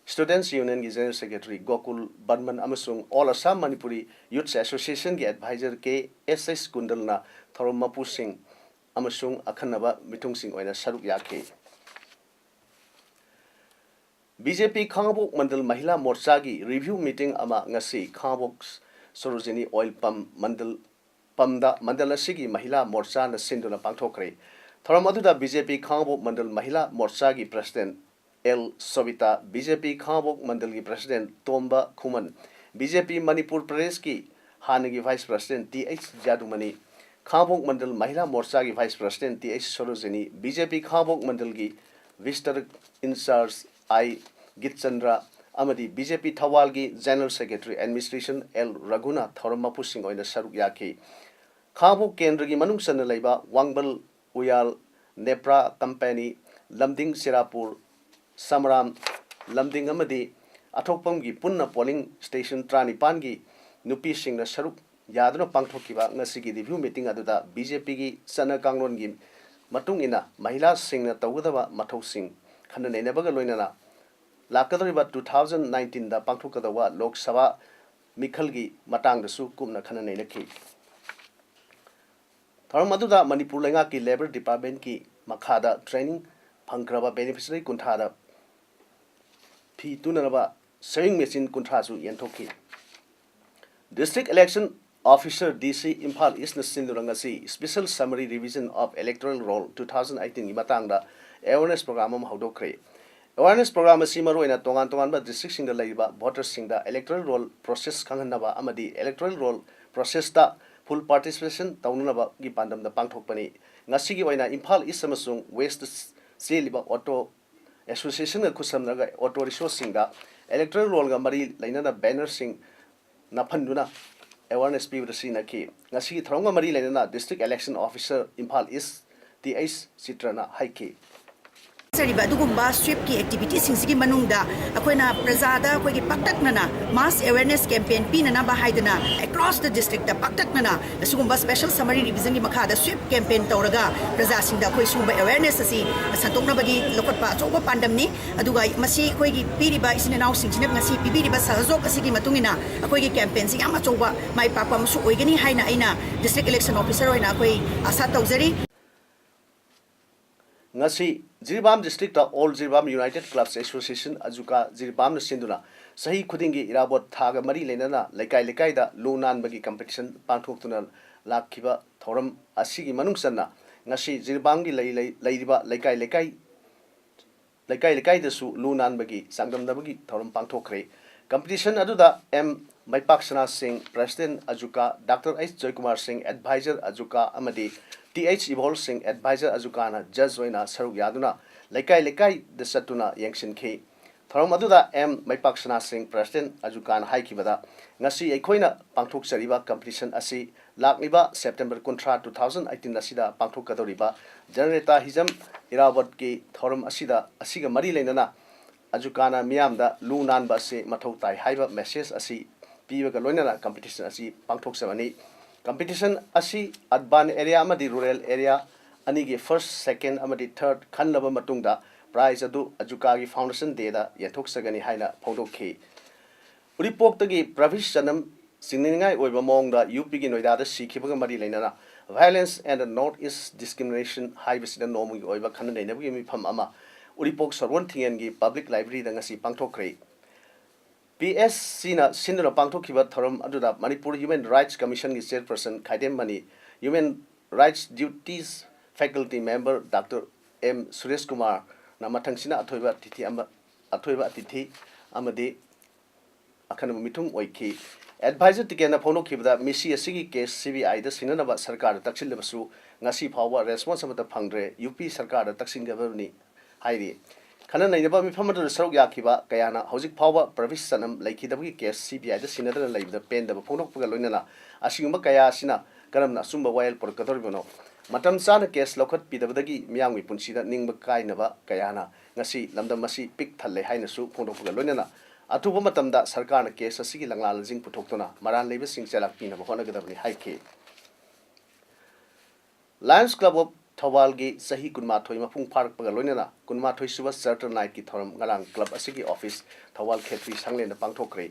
Students Unionꯒꯤ general secretary ꯒꯣꯀꯨꯜ ꯕꯔꯃꯟ ꯑꯃꯁꯨꯡ All Assam Manipuri Youth Associationꯒꯤ advisor ꯀꯦ ꯑꯦꯁ ꯑꯦꯁ ꯀꯨꯟꯗꯜꯅ ꯊꯧꯔꯝ ꯃꯄꯨꯁꯤꯡ ꯑꯃꯁꯨꯡ ꯑꯈꯟꯅꯕ ꯃꯤꯊꯨꯡꯁꯤꯡ ꯑꯣꯏꯅ ꯁꯔꯨꯛ ꯌꯥꯈꯤ꯫ B J P Khangabok Mandal Mahila ꯃꯣꯔꯆꯥꯒꯤ review meeting ꯑꯃ ꯉꯁꯤ ꯈꯥꯡꯉꯕꯣꯛ ꯁꯣꯔꯣꯖꯤꯅꯤ oil pump ꯃꯟꯗꯜ, ꯄꯝꯗ ꯃꯟꯗꯜ ꯑꯁꯤꯒꯤ ꯃꯍꯤꯂꯥ ꯃꯣꯔꯆꯥꯅ ꯁꯤꯟꯗꯨꯅ ꯄꯥꯡꯊꯣꯛꯈ꯭ꯔꯦ꯫ ꯊꯧꯔꯝ ꯑꯗꯨꯗ B J P Khangabok Mandal Mahila ꯃꯣꯔꯆꯥꯒꯤ president L Sobita, B J P Khangabok ꯃꯟꯗꯜꯒꯤ president Tomba Khuman, B J P Manipur ꯄ꯭ꯔꯗꯦꯁꯀꯤ ꯍꯥꯟꯅꯒꯤ vice president T H Jadumani, Khangabok Mandal Mahila ꯃꯣꯔꯆꯥꯒꯤ vice president T H Sorojini, B J P Khangabok ꯃꯟꯗꯜꯒꯤ ꯕꯤꯁꯇꯔ in charge ꯑꯥꯏ ꯒꯤꯠꯆꯟꯗ꯭ꯔ ꯑꯃꯗꯤ ꯕꯤ ꯖꯦ ꯄꯤ ꯊꯧꯕꯥꯜꯒꯤ general secretary administration ꯑꯦꯜ ꯔꯘꯨꯅ ꯊꯧꯔꯝ ꯃꯄꯨꯁꯤꯡ ꯑꯣꯏꯅ ꯁꯔꯨꯛ ꯌꯥꯈꯤ꯫ ꯈꯥꯡꯉꯕꯣꯛ ꯀꯦꯟꯗ꯭ꯔꯒꯤ ꯃꯅꯨꯡ ꯆꯟꯅ ꯂꯩꯕ ꯋꯥꯡꯕꯜ, ꯎꯌꯥꯜ, ꯅꯦꯄ꯭ꯔꯥ ꯀꯝꯄꯦꯅꯤ, ꯂꯝꯗꯤꯡ ꯆꯦꯔꯥꯄꯨꯔ, ꯁꯃꯔꯥꯝ, ꯂꯝꯗꯤꯡ ꯑꯃꯗꯤ ꯑꯊꯣꯛꯄꯝꯒꯤ ꯄꯨꯟꯅ polling station ꯇꯔꯥꯅꯤꯄꯥꯟꯒꯤ ꯅꯨꯄꯤꯁꯤꯡꯅ ꯁꯔꯨꯛ ꯌꯥꯗꯨꯅ ꯄꯥꯡꯊꯣꯛꯈꯤꯕ ꯉꯁꯤꯒꯤ review meeting ꯑꯗꯨꯗ ꯕꯤ ꯖꯦ ꯄꯤꯒꯤ ꯆꯠꯅ ꯀꯥꯡꯂꯣꯟꯒꯤ ꯃꯇꯨꯡ ꯏꯟꯅ ꯃꯍꯤꯂꯥꯁꯤꯡꯅ ꯇꯧꯒꯗꯕ ꯃꯊꯧꯁꯤꯡ ꯈꯟꯅ ꯅꯩꯅꯕꯒ ꯂꯣꯏꯅꯅ ꯂꯥꯛꯀꯗꯧꯔꯤꯕ two thousand nineteenꯗ ꯄꯥꯡꯊꯣꯛꯀꯗꯧꯕ ꯂꯣꯛ ꯁꯚꯥ ꯃꯤꯈꯜꯒꯤ ꯃꯇꯥꯡꯗꯁꯨ ꯀꯨꯞꯅ ꯈꯟꯅ ꯅꯩꯅꯈꯤ꯫ ꯊꯧꯔꯝ ꯑꯗꯨꯗ ꯃꯅꯤꯄꯨꯔ ꯂꯩꯉꯥꯛꯀꯤ Labour Departmentꯀꯤ ꯃꯈꯥꯗ training ꯐꯪꯈ꯭ꯔꯕ beneficiary ꯀꯨꯟꯊ꯭ꯔꯥꯗ ꯐꯤ ꯇꯨꯅꯅꯕ sewing machine ꯀꯨꯟꯊ꯭ꯔꯥꯁꯨ ꯌꯦꯟꯊꯣꯛꯈꯤ꯫ District Election Officer, D C, Imphal ꯏꯁꯅ ꯁꯤꯟꯗꯨꯅ ꯉꯁꯤ Special Summary Revision of Electoral Roll two thousand eighteenꯒꯤ ꯃꯇꯥꯡꯗ awareness program ꯑꯃ ꯍꯧꯗꯣꯛꯈ꯭ꯔꯦ꯫ Awareness program ꯑꯁꯤ ꯃꯔꯨꯑꯣꯏꯅ ꯇꯣꯉꯥꯟ ꯇꯣꯉꯥꯟꯕ districtꯁꯤꯡꯗ ꯂꯩꯔꯤꯕ votersꯁꯤꯡꯗ electoral roll process ꯈꯪꯍꯟꯅꯕ ꯑꯃꯗꯤ electoral roll processꯇ full participation ꯇꯧꯅꯅꯕꯒꯤ ꯄꯥꯟꯗꯝꯗ ꯄꯥꯡꯊꯣꯛꯄꯅꯤ꯫ ꯉꯁꯤꯒꯤ ꯑꯣꯏꯅ ꯏꯝꯐꯥꯜ ꯏꯁ ꯑꯃꯁꯨꯡ ꯋꯦꯁꯇ ꯆꯦꯜꯂꯤꯕ auto associationꯒ ꯈꯨꯠꯁꯝꯅꯔꯒ auto rickshaw ꯁꯤꯡꯗ electoral rollꯒ ꯃꯔꯤ ꯂꯩꯅꯅ bannerꯁꯤꯡ ꯅꯞꯍꯟꯗꯨꯅ awareness ꯄꯤꯕꯗ ꯁꯤꯖꯤꯟꯅꯈꯤ꯫ ꯉꯁꯤꯒꯤ ꯊꯧꯔꯝꯒ ꯃꯔꯤ ꯂꯩꯅꯅ District Election Officer, ꯏꯝꯐꯥꯜ ꯏꯁ, Th ꯆꯤꯇ꯭ꯔꯅ ꯍꯥꯏꯈꯤ꯫ ꯆꯠꯆꯔꯤꯕ ꯑꯗꯨꯒꯨꯝꯕ sweepꯀꯤ activityꯁꯤꯡꯁꯤꯒꯤ ꯃꯅꯨꯡꯗ ꯑꯩꯈꯣꯏꯅ ꯄ꯭ꯔꯖꯥꯗ ꯑꯩꯈꯣꯏꯒꯤ ꯄꯥꯛꯇꯛꯅꯅ mass awareness campaign ꯄꯤꯅꯅꯕ ꯍꯥꯏꯗꯨꯅ across the districtꯇ ꯄꯥꯛꯇꯛꯅꯅ ꯑꯁꯤꯒꯨꯝꯕ Special Summary Revisionꯒꯤ ꯃꯈꯥꯗ sweep campaign ꯇꯧꯔꯒ ꯄ꯭ꯔꯖꯥꯁꯤꯡꯗ ꯑꯩꯈꯣꯏ ꯁꯤꯒꯨꯝꯕ awareness ꯑꯁꯤ ꯁꯟꯗꯣꯛꯅꯕꯒꯤ ꯂꯧꯈꯠꯄ ꯑꯆꯧꯕ ꯄꯥꯟꯗꯝꯅꯤ꯫ ꯑꯗꯨꯒ ꯃꯁꯤ ꯑꯩꯈꯣꯏꯒꯤ ꯄꯤꯔꯤꯕ ꯏꯆꯤꯟ ꯏꯅꯥꯎꯁꯤꯡꯁꯤꯅ ꯉꯁꯤ ꯄꯤꯕꯤꯔꯤꯕ ꯁꯍꯖꯣꯛ ꯑꯁꯤꯒꯤ ꯃꯇꯨꯡ ꯏꯟꯅ ꯑꯩꯈꯣꯏꯒꯤ campaignꯁꯤ ꯌꯥꯝ ꯑꯆꯧꯕ ꯃꯥꯏ ꯄꯥꯛꯄ ꯑꯃꯁꯨ ꯑꯣꯏꯒꯅꯤ ꯍꯥꯏꯅ ꯑꯩꯅ District Election Officer ꯑꯣꯏꯅ ꯑꯩꯈꯣꯏ ꯑꯥꯁꯥ ꯇꯧꯖꯔꯤ꯫ ꯉꯁꯤ Jiribam districtꯇ All Jiribam United Clubs Association, ꯑꯖꯨꯀꯥ ꯖꯤꯔꯤꯕꯥꯝꯅ ꯁꯤꯟꯗꯨꯅ ꯆꯍꯤ ꯈꯨꯗꯤꯡꯒꯤ ꯏꯔꯥꯕꯣꯠ ꯊꯥꯒ ꯃꯔꯤ ꯂꯩꯅꯅ ꯂꯩꯀꯥꯏ ꯂꯩꯀꯥꯏꯗ ꯂꯨ ꯅꯥꯟꯕꯒꯤ competition ꯄꯥꯡꯊꯣꯛꯇꯨꯅ ꯂꯥꯛꯈꯤꯕ ꯊꯧꯔꯝ ꯑꯁꯤꯒꯤ ꯃꯅꯨꯡ ꯆꯟꯅ ꯉꯁꯤ ꯖꯤꯔꯤꯕꯥꯝꯒꯤ ꯂꯩ-, ꯂꯩ-, ꯂꯩꯔꯤꯕ ꯂꯩꯀꯥꯏ ꯂꯩꯀꯥꯏ, ꯂꯩꯀꯥꯏ ꯂꯩꯀꯥꯏꯗꯁꯨ ꯂꯨ ꯅꯥꯟꯕꯒꯤ ꯆꯥꯡꯗꯝꯅꯕꯒꯤ ꯊꯧꯔꯝ ꯄꯥꯡꯊꯣꯛꯈ꯭ꯔꯦ꯫ Competition ꯑꯗꯨꯗ M ꯃꯩꯄꯥꯛꯁꯅꯥ ꯁꯤꯡ, President ꯑꯖꯨꯀꯥ, Doctor H ꯖꯣꯏꯀꯨꯃꯥꯔ ꯁꯤꯡ, Advisor ꯑꯖꯨꯀꯥ, ꯑꯃꯗꯤ Th ꯏꯕꯣꯜ ꯁꯤꯡ, Advisor ꯑꯖꯨꯀꯥꯅ judge ꯑꯣꯏꯅ ꯁꯔꯨꯛ ꯌꯥꯗꯨꯅ ꯂꯩꯀꯥꯏ ꯂꯩꯀꯥꯏꯗ ꯆꯠꯇꯨꯅ ꯌꯦꯡꯁꯤꯟꯈꯤ꯫ ꯊꯧꯔꯝ ꯑꯗꯨꯗ M ꯃꯩꯄꯥꯛꯁꯅꯥ ꯁꯤꯡ, President ꯑꯖꯨꯀꯥꯅ ꯍꯥꯏꯈꯤꯕꯗ, ꯉꯁꯤ ꯑꯩꯈꯣꯏꯅ ꯄꯥꯡꯊꯣꯛꯆꯔꯤꯕ competition ꯑꯁꯤ ꯂꯥꯛꯂꯤꯕ September ꯀꯨꯟꯊ꯭ꯔꯥ, two thousand eighteen ꯑꯁꯤꯗ ꯄꯥꯡꯊꯣꯛꯀꯗꯧꯔꯤꯕ ꯖꯅꯅꯦꯇꯥ ꯍꯤꯖꯝ ꯏꯔꯥꯕꯣꯠꯀꯤ ꯊꯧꯔꯝ ꯑꯁꯤꯗ, ꯑꯁꯤꯒ ꯃꯔꯤ ꯂꯩꯅꯅ ꯑꯖꯨꯀꯥꯅ ꯃꯤꯌꯥꯝꯗ ꯂꯨ ꯅꯥꯟꯕ ꯑꯁꯤ ꯃꯊꯧ ꯇꯥꯏ ꯍꯥꯏꯕ message ꯑꯁꯤ ꯄꯤꯕꯒ ꯂꯣꯏꯅꯅ competition ꯑꯁꯤ ꯄꯥꯡꯊꯣꯛꯆꯕꯅꯤ꯫ Competition ꯑꯁꯤ urban area ꯑꯃꯗꯤ rural area ꯑꯅꯤꯒꯤ first, second ꯑꯃꯗꯤ third ꯈꯟꯂꯕ ꯃꯇꯨꯡꯗ prize ꯑꯗꯨ ꯑꯖꯨꯀꯥꯒꯤ Foundation Dayꯗ ꯌꯦꯟꯊꯣꯛꯆꯒꯅꯤ ꯍꯥꯏꯅ ꯐꯣꯡꯗꯣꯛꯈꯤ꯫ ꯎꯔꯤꯄꯣꯛꯇꯒꯤ ꯄ꯭ꯔꯚꯤꯁ ꯆꯅꯝ ꯆꯤꯡꯅꯅꯤꯡꯉꯥꯏ ꯑꯣꯏꯕ ꯃꯑꯣꯡꯗ ꯌꯨ ꯄꯤꯒꯤ ꯅꯣꯏꯗꯥꯗ ꯁꯤꯈꯤꯕꯒ ꯃꯔꯤ ꯂꯩꯅꯅ Violence and the North East Discrimination ꯍꯥꯏꯕꯁꯤꯗ ꯅꯣꯡꯃꯒꯤ ꯑꯣꯏꯕ ꯈꯟꯅ ꯅꯩꯅꯕꯒꯤ ꯃꯤꯐꯝ ꯑꯃ ꯎꯔꯤꯄꯣꯛ ꯁꯣꯔꯣꯟ ꯊꯤꯡꯉꯦꯟꯒꯤ ꯄꯕ꯭ꯂꯤꯛ ꯂꯥꯏꯕ꯭ꯔꯦꯔꯤꯗ ꯉꯁꯤ ꯄꯥꯡꯊꯣꯛꯈ꯭ꯔꯦ꯫ ꯄꯤ ꯑꯦꯁ ꯁꯤꯅ ꯁꯤꯟꯗꯨꯅ ꯄꯥꯡꯊꯣꯛꯈꯤꯕ ꯊꯧꯔꯝ ꯑꯗꯨꯗ ꯃꯅꯤꯄꯨꯔ ꯍ꯭ꯌꯨꯃꯦꯟ ꯔꯥꯏꯠꯁ ꯀꯃꯤꯁꯟꯒꯤ chairperson Khaidem Mani, human rights duties faculty member doctor M Suresh ꯀꯨꯃꯥꯔꯅ ꯃꯊꯪꯁꯤꯅ ꯑꯊꯣꯏꯕ ꯑꯇꯤꯊꯤ ꯑꯃ, ꯑꯊꯣꯏꯕ ꯑꯇꯤꯊꯤ ꯑꯃꯗꯤ ꯑꯈꯟꯅꯕ ꯃꯤꯊꯨꯡ ꯑꯣꯏꯈꯤ꯫ ꯑꯦꯗꯚꯥꯏꯖꯔ ꯇꯤꯀꯦꯟꯅ ꯐꯣꯡꯗꯣꯛꯈꯤꯕꯗ, ꯃꯤꯁꯤ ꯑꯁꯤꯒꯤ ꯀꯦꯁ ꯁꯤ ꯕꯤ ꯑꯥꯏꯗ ꯁꯤꯟꯅꯅꯕ ꯁꯔꯀꯥꯔꯗ ꯇꯛꯁꯤꯜꯂꯕꯁꯨ ꯉꯁꯤ ꯐꯥꯎꯕ ꯔꯦꯁꯄꯣꯟꯁ ꯑꯃꯠꯇ ꯐꯪꯗ꯭ꯔꯦ꯫ ꯌꯨ ꯄꯤ ꯁꯔꯀꯥꯔꯗ ꯇꯛꯁꯤꯟꯒꯗꯕꯅꯤ ꯍꯥꯏꯔꯤ꯫ ꯈꯟꯅ ꯅꯩꯅꯕ ꯃꯤꯐꯝ ꯑꯗꯨꯗ ꯁꯔꯨꯛ ꯌꯥꯈꯤꯕ ꯀꯌꯥꯅ ꯍꯧꯖꯤꯛ ꯐꯥꯎꯕ ꯄ꯭ꯔꯕꯤꯁ ꯆꯅꯝ ꯂꯩꯈꯤꯗꯕꯒꯤ ꯀꯦꯁ ꯁꯤ ꯕꯤ ꯑꯥꯏꯗ ꯁꯤꯟꯅꯗꯅ ꯂꯩꯕꯗ ꯄꯦꯟꯗꯕ ꯐꯣꯡꯗꯣꯛꯄꯒ ꯂꯣꯏꯅꯅ ꯑꯁꯤꯒꯨꯝꯕ ꯀꯌꯥ ꯑꯁꯤꯅ ꯀꯔꯝꯅ ꯑꯆꯨꯝꯕ ꯋꯥꯌꯦꯜ ꯄꯨꯔꯛꯀꯗꯧꯔꯤꯕꯅꯣ? ꯃꯇꯝ ꯆꯥꯅ ꯀꯦꯁ ꯂꯧꯈꯠꯄꯤꯗꯕꯗꯒꯤ ꯃꯤꯌꯥꯝꯒꯤ ꯄꯨꯟꯁꯤꯗ ꯅꯤꯡꯕ ꯀꯥꯏꯅꯕ ꯀꯌꯥꯅ ꯉꯁꯤ ꯂꯝꯗꯝ ꯑꯁꯤ ꯄꯤꯛ ꯊꯜꯂꯦ ꯍꯥꯏꯅꯁꯨ ꯐꯣꯡꯗꯣꯛꯄꯒ ꯂꯣꯏꯅꯅ ꯑꯊꯨꯕ ꯃꯇꯝꯗ ꯁꯔꯀꯥꯔꯅ ꯀꯦꯁ ꯑꯁꯤꯒꯤ ꯂꯪꯂꯥ ꯂꯖꯤꯡ ꯄꯨꯊꯣꯛꯇꯨꯅ ꯃꯔꯥꯜ ꯂꯩꯕꯁꯤꯡ ꯆꯦꯜꯂꯥꯛ ꯄꯤꯅꯕ ꯍꯣꯠꯅꯒꯗꯕꯅꯤ ꯍꯥꯏꯈꯤ꯫ ꯂꯥꯌꯟꯁ ꯀ꯭ꯂꯕ ꯑꯣꯐ ꯊꯧꯕꯥꯜꯒꯤ ꯆꯍꯤ ꯀꯨꯟꯃꯥꯊꯣꯏ ꯃꯄꯨꯡ ꯐꯥꯔꯛꯄꯒ ꯂꯣꯏꯅꯅ ꯀꯨꯟꯃꯥꯊꯣꯏ ꯁꯨꯕ ꯆꯥꯔꯇꯔ ꯅꯥꯏꯠꯀꯤ ꯊꯧꯔꯝ ꯉꯔꯥꯡ ꯀ꯭ꯂꯕ ꯑꯁꯤꯒꯤ ꯑꯣꯐꯤꯁ ꯊꯧꯕꯥꯜ ꯈꯦꯇ꯭ꯔꯤ ꯁꯪꯂꯦꯟꯗ ꯄꯥꯡꯊꯣꯛꯈ꯭ꯔꯦ꯫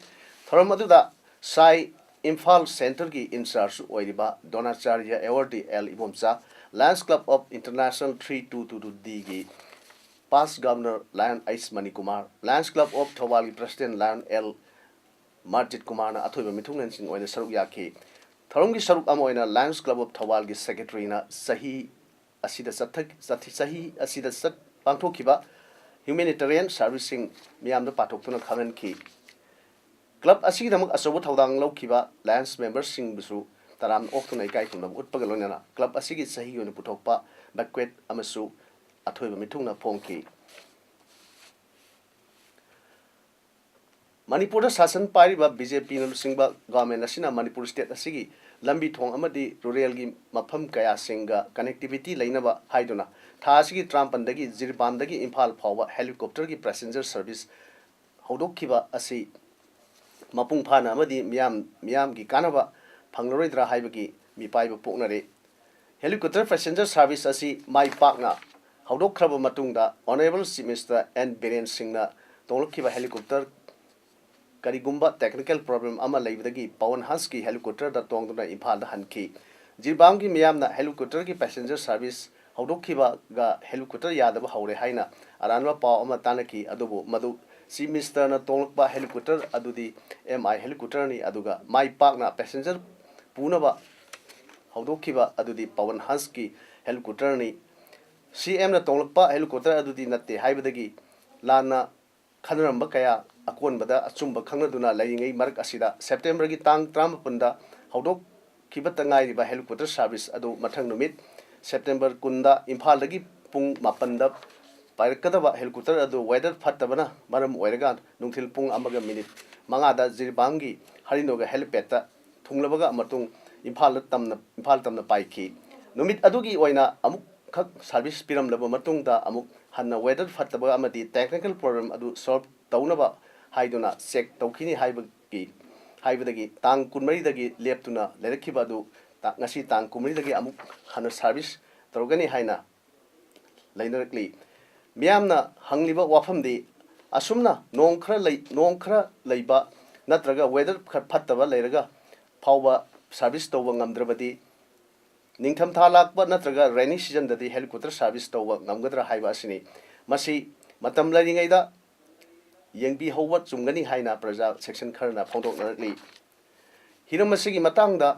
ꯊꯧꯔꯝ ꯑꯗꯨꯗ ꯁꯥꯏ ꯏꯝꯐꯥꯜ ꯁꯦꯟꯇꯔꯒꯤ ꯏꯟꯆꯥꯔꯖ ꯑꯣꯏꯔꯤꯕ Donacharya awardee L Ibomcha, lions club of international three two two two ꯗꯤꯒꯤ past governor lion H Manikumar, lions club of ꯊꯧꯕꯥꯜꯒꯤ ꯄ꯭ꯔꯁꯤꯗꯦꯟ ꯂꯥꯌꯟ ꯑꯦꯜ ꯃꯥꯔꯖꯤꯠ ꯀꯨꯃꯥꯔꯅ ꯑꯊꯣꯏꯕ ꯃꯤꯊꯨꯡꯂꯦꯟꯁꯤꯡ ꯑꯣꯏꯅ ꯁꯔꯨꯛ ꯌꯥꯈꯤ꯫ ꯊꯧꯔꯝꯒꯤ ꯁꯔꯨꯛ ꯑꯃ ꯑꯣꯏꯅ ꯂꯥꯌꯟꯁ ꯀ꯭ꯂꯕ ꯑꯣꯐ ꯊꯧꯕꯥꯜꯒꯤ ꯁꯦꯀ꯭ꯔꯦꯇꯔꯤꯅ ꯆꯍꯤ ꯑꯁꯤꯗ ꯆꯠꯊ-, ꯆꯠꯊ-, ꯆꯍꯤ ꯑꯁꯤꯗ ꯆꯠ-, ꯄꯥꯡꯊꯣꯛꯈꯤꯕ ꯍ꯭ꯌꯨꯃꯦꯅꯤꯇꯦꯔꯤꯌꯟ ꯁꯥꯔꯚꯤꯁꯁꯤꯡ ꯃꯤꯌꯥꯝꯗ ꯄꯥꯊꯣꯛꯇꯨꯅ ꯈꯪꯍꯟꯈꯤ꯫ ꯀ꯭ꯂꯕ ꯑꯁꯤꯒꯤꯗꯃꯛ ꯑꯆꯧꯕ ꯊꯧꯗꯥꯡ ꯂꯧꯈꯤꯕ ꯂꯥꯌꯟꯁ ꯃꯦꯝꯕꯔꯁꯤꯡꯕꯨꯁꯨ ꯇꯔꯥꯝꯅ ꯑꯣꯛꯇꯨꯅ ꯏꯀꯥꯏ ꯈꯨꯝꯅꯕ ꯎꯠꯄꯒ ꯂꯣꯏꯅꯅ ꯀ꯭ꯂꯕ ꯑꯁꯤꯒꯤ ꯆꯍꯤꯒꯤ ꯑꯣꯏꯅ ꯄꯨꯊꯣꯛꯄ ꯕꯦꯡꯀ꯭ꯋꯦꯠ ꯑꯃꯁꯨ ꯑꯊꯣꯏꯕ ꯃꯤꯊꯨꯡꯅ ꯐꯣꯡꯈꯤ꯫ ꯃꯅꯤꯄꯨꯔꯗ ꯁꯥꯁꯟ ꯄꯥꯏꯔꯤꯕ ꯕꯤ ꯖꯦ ꯄꯤꯅ ꯂꯨꯆꯤꯡꯕ ꯒꯣꯚꯔꯟꯃꯦꯟꯠ ꯑꯁꯤꯅ ꯃꯅꯤꯄꯨꯔ ꯁ꯭ꯇꯦꯠ ꯑꯁꯤꯒꯤ ꯂꯝꯕꯤ ꯊꯣꯡ ꯑꯃꯗꯤ ꯔꯨꯔꯦꯜꯒꯤ ꯃꯐꯝ ꯀꯌꯥꯁꯤꯡꯒ ꯀꯅꯦꯛꯇꯤꯚꯤꯇꯤ ꯂꯩꯅꯕ ꯍꯥꯏꯗꯨꯅ ꯊꯥ ꯑꯁꯤꯒꯤ ꯇꯔꯥꯃꯥꯄꯟꯗꯒꯤ ꯖꯤꯔꯤꯕꯥꯝꯗꯒꯤ ꯏꯝꯐꯥꯜ ꯐꯥꯎꯕ ꯍꯦꯂꯤꯀꯣꯞꯇꯔꯒꯤ ꯄꯦꯁꯦꯟꯖꯔ ꯁꯔꯚꯤꯁ ꯍꯧꯗꯣꯛꯈꯤꯕ ꯑꯁꯤ ꯃꯄꯨꯡ ꯐꯥꯅ ꯑꯃꯗꯤ ꯃꯤꯌꯥꯝ, ꯃꯤꯌꯥꯝꯒꯤ ꯀꯥꯟꯅꯕ ꯐꯪꯂꯔꯣꯏꯗ꯭ꯔꯥ ꯍꯥꯏꯕꯒꯤ ꯃꯤꯄꯥꯏꯕ ꯄꯣꯛꯅꯔꯦ꯫ ꯍꯦꯂꯤꯀꯣꯞꯇꯔ ꯄꯦꯁꯦꯟꯖꯔ ꯁꯥꯔꯚꯤꯁ ꯑꯁꯤ ꯃꯥꯏ ꯄꯥꯛꯅ ꯍꯧꯗꯣꯛꯈ꯭ꯔꯕ ꯃꯇꯨꯡꯗ, honourable chief minister N Biren ꯁꯤꯡꯅ ꯇꯣꯡꯂꯛꯈꯤꯕ ꯍꯦꯂꯤꯀꯣꯞꯇꯔ ꯀꯔꯤꯒꯨꯝꯕ ꯇꯦꯛꯅꯤꯀꯦꯜ ꯄ꯭ꯔꯣꯕ꯭ꯂꯦꯝ ꯑꯃ ꯂꯩꯕꯗꯒꯤ ꯄꯋꯟ ꯍꯟꯁꯀꯤ ꯍꯦꯂꯤꯀꯣꯞꯇꯔꯗ ꯇꯣꯡꯗꯨꯅ ꯏꯝꯐꯥꯜꯗ ꯍꯟꯈꯤ꯫ ꯖꯤꯔꯤꯕꯥꯝꯒꯤ ꯃꯤꯌꯥꯝꯅ helicopterꯒꯤ passenger service ꯍꯧꯗꯣꯛꯈꯤꯕꯒ helicopter ꯌꯥꯗꯕ ꯍꯧꯔꯦ ꯍꯥꯏꯅ ꯑꯔꯥꯟꯕ ꯄꯥꯎ ꯑꯃ ꯇꯥꯅꯈꯤ꯫ ꯑꯗꯨꯕꯨ ꯃꯗꯨ Chief Ministerꯅ ꯇꯣꯡꯂꯛꯄ helicopter ꯑꯗꯨꯗꯤ M I helicopterꯅꯤ, ꯑꯗꯨꯒ ꯃꯥꯏ ꯄꯥꯛꯅ passenger ꯄꯨꯅꯕ ꯍꯧꯗꯣꯛꯈꯤꯕ ꯑꯗꯨꯗꯤ Pawan Hansꯀꯤ helicopterꯅꯤ꯫ CMꯅ ꯇꯣꯡꯂꯛꯄ helicopter ꯑꯗꯨꯗꯤ ꯅꯠꯇꯦ ꯍꯥꯏꯕꯗꯒꯤ ꯂꯥꯟꯅ ꯈꯟꯅꯔꯝꯕ ꯀꯌꯥ ꯑꯀꯣꯟꯕꯗ ꯑꯆꯨꯝꯕ ꯈꯪꯅꯗꯨꯅ ꯂꯩꯔꯤꯉꯩ ꯃꯔꯛ ꯑꯁꯤꯗ, Septemberꯒꯤ ꯇꯥꯡ ꯇꯔꯥꯃꯥꯄꯟꯗ ꯍꯧꯗꯣꯛꯈꯤꯕꯇ ꯉꯥꯏꯔꯤꯕ helicopter service ꯑꯗꯨ ꯃꯊꯪ ꯅꯨꯃꯤꯠ, September ꯀꯨꯟꯗ, ꯏꯝꯐꯥꯜꯗꯒꯤ ꯄꯨꯡ ꯃꯥꯄꯟꯗ ꯄꯥꯏꯔꯛꯀꯗꯕ helicopter ꯑꯗꯨ weather ꯐꯠꯇꯕꯅ ꯃꯔꯝ ꯑꯣꯏꯔꯒ ꯅꯨꯡꯊꯤꯜ ꯄꯨꯡ ꯑꯃꯒ minute ꯃꯉꯥꯗ ꯖꯤꯔꯤꯕꯥꯝꯒꯤ ꯍꯔꯤꯅꯣꯒ helipadꯇ ꯊꯨꯡꯂꯕꯒ ꯃꯇꯨꯡ ꯏꯝꯐꯥꯜꯗ ꯇꯝꯅ, ꯏꯝꯐꯥꯜ ꯇꯝꯅ ꯄꯥꯏꯈꯤ꯫ ꯅꯨꯃꯤꯠ ꯑꯗꯨꯒꯤ ꯑꯣꯏꯅ ꯑꯃꯨꯛꯈꯛ service ꯄꯤꯔꯝꯂꯕ ꯃꯇꯨꯡꯗ ꯑꯃꯨꯛ ꯍꯟꯅ weather ꯐꯠꯇꯕ ꯑꯃꯗꯤ technical problem ꯑꯗꯨ solve ꯇꯧꯅꯕ ꯍꯥꯏꯗꯨꯅ check ꯇꯧꯈꯤꯅꯤ ꯍꯥꯏꯕꯒꯤ, ꯍꯥꯏꯕꯗꯒꯤ ꯇꯥꯡ ꯀꯨꯟꯃꯔꯤꯗꯒꯤ ꯂꯦꯞꯇꯨꯅ ꯂꯩꯔꯛꯈꯤꯕ ꯑꯗꯨ ꯇ-, ꯉꯁꯤ ꯇꯥꯡ ꯀꯨꯟꯃꯔꯤꯗꯒꯤ ꯑꯃꯨꯛ ꯍꯟꯅ service ꯇꯧꯔꯒꯅꯤ ꯍꯥꯏꯅ ꯂꯩꯅꯔꯛꯂꯤ꯫ ꯃꯤꯌꯥꯝꯅ ꯍꯪꯂꯤꯕ ꯋꯥꯐꯝꯗꯤ, ꯑꯁꯨꯝꯅ ꯅꯣꯡ ꯈꯔ ꯂꯩ-, ꯅꯣꯡ ꯈꯔ ꯂꯩꯕ ꯅꯠꯇ꯭ꯔꯒ weather ꯈꯔ ꯐꯠꯇꯕ ꯂꯩꯔꯒ ꯐꯥꯎꯕ service ꯇꯧꯕ ꯉꯝꯗ꯭ꯔꯕꯗꯤ ꯅꯤꯡꯊꯝꯊꯥ ꯂꯥꯛꯄ ꯅꯠꯇ꯭ꯔꯒ rainy seasonꯗꯗꯤ helicopter service ꯇꯧꯕ ꯉꯝꯒꯗ꯭ꯔꯥ ꯍꯥꯏꯕ ꯑꯁꯤꯅꯤ꯫ ꯃꯁꯤ ꯃꯇꯝ ꯂꯩꯔꯤꯉꯩꯗ ꯌꯦꯡꯕꯤꯍꯧꯕ ꯆꯨꯝꯒꯅꯤ ꯍꯥꯏꯅ ꯄ꯭ꯔꯖꯥ section ꯈꯔꯅ ꯐꯣꯡꯗꯣꯛꯅꯔꯛꯂꯤ꯫ ꯍꯤꯔꯝ ꯑꯁꯤꯒꯤ ꯃꯇꯥꯡꯗ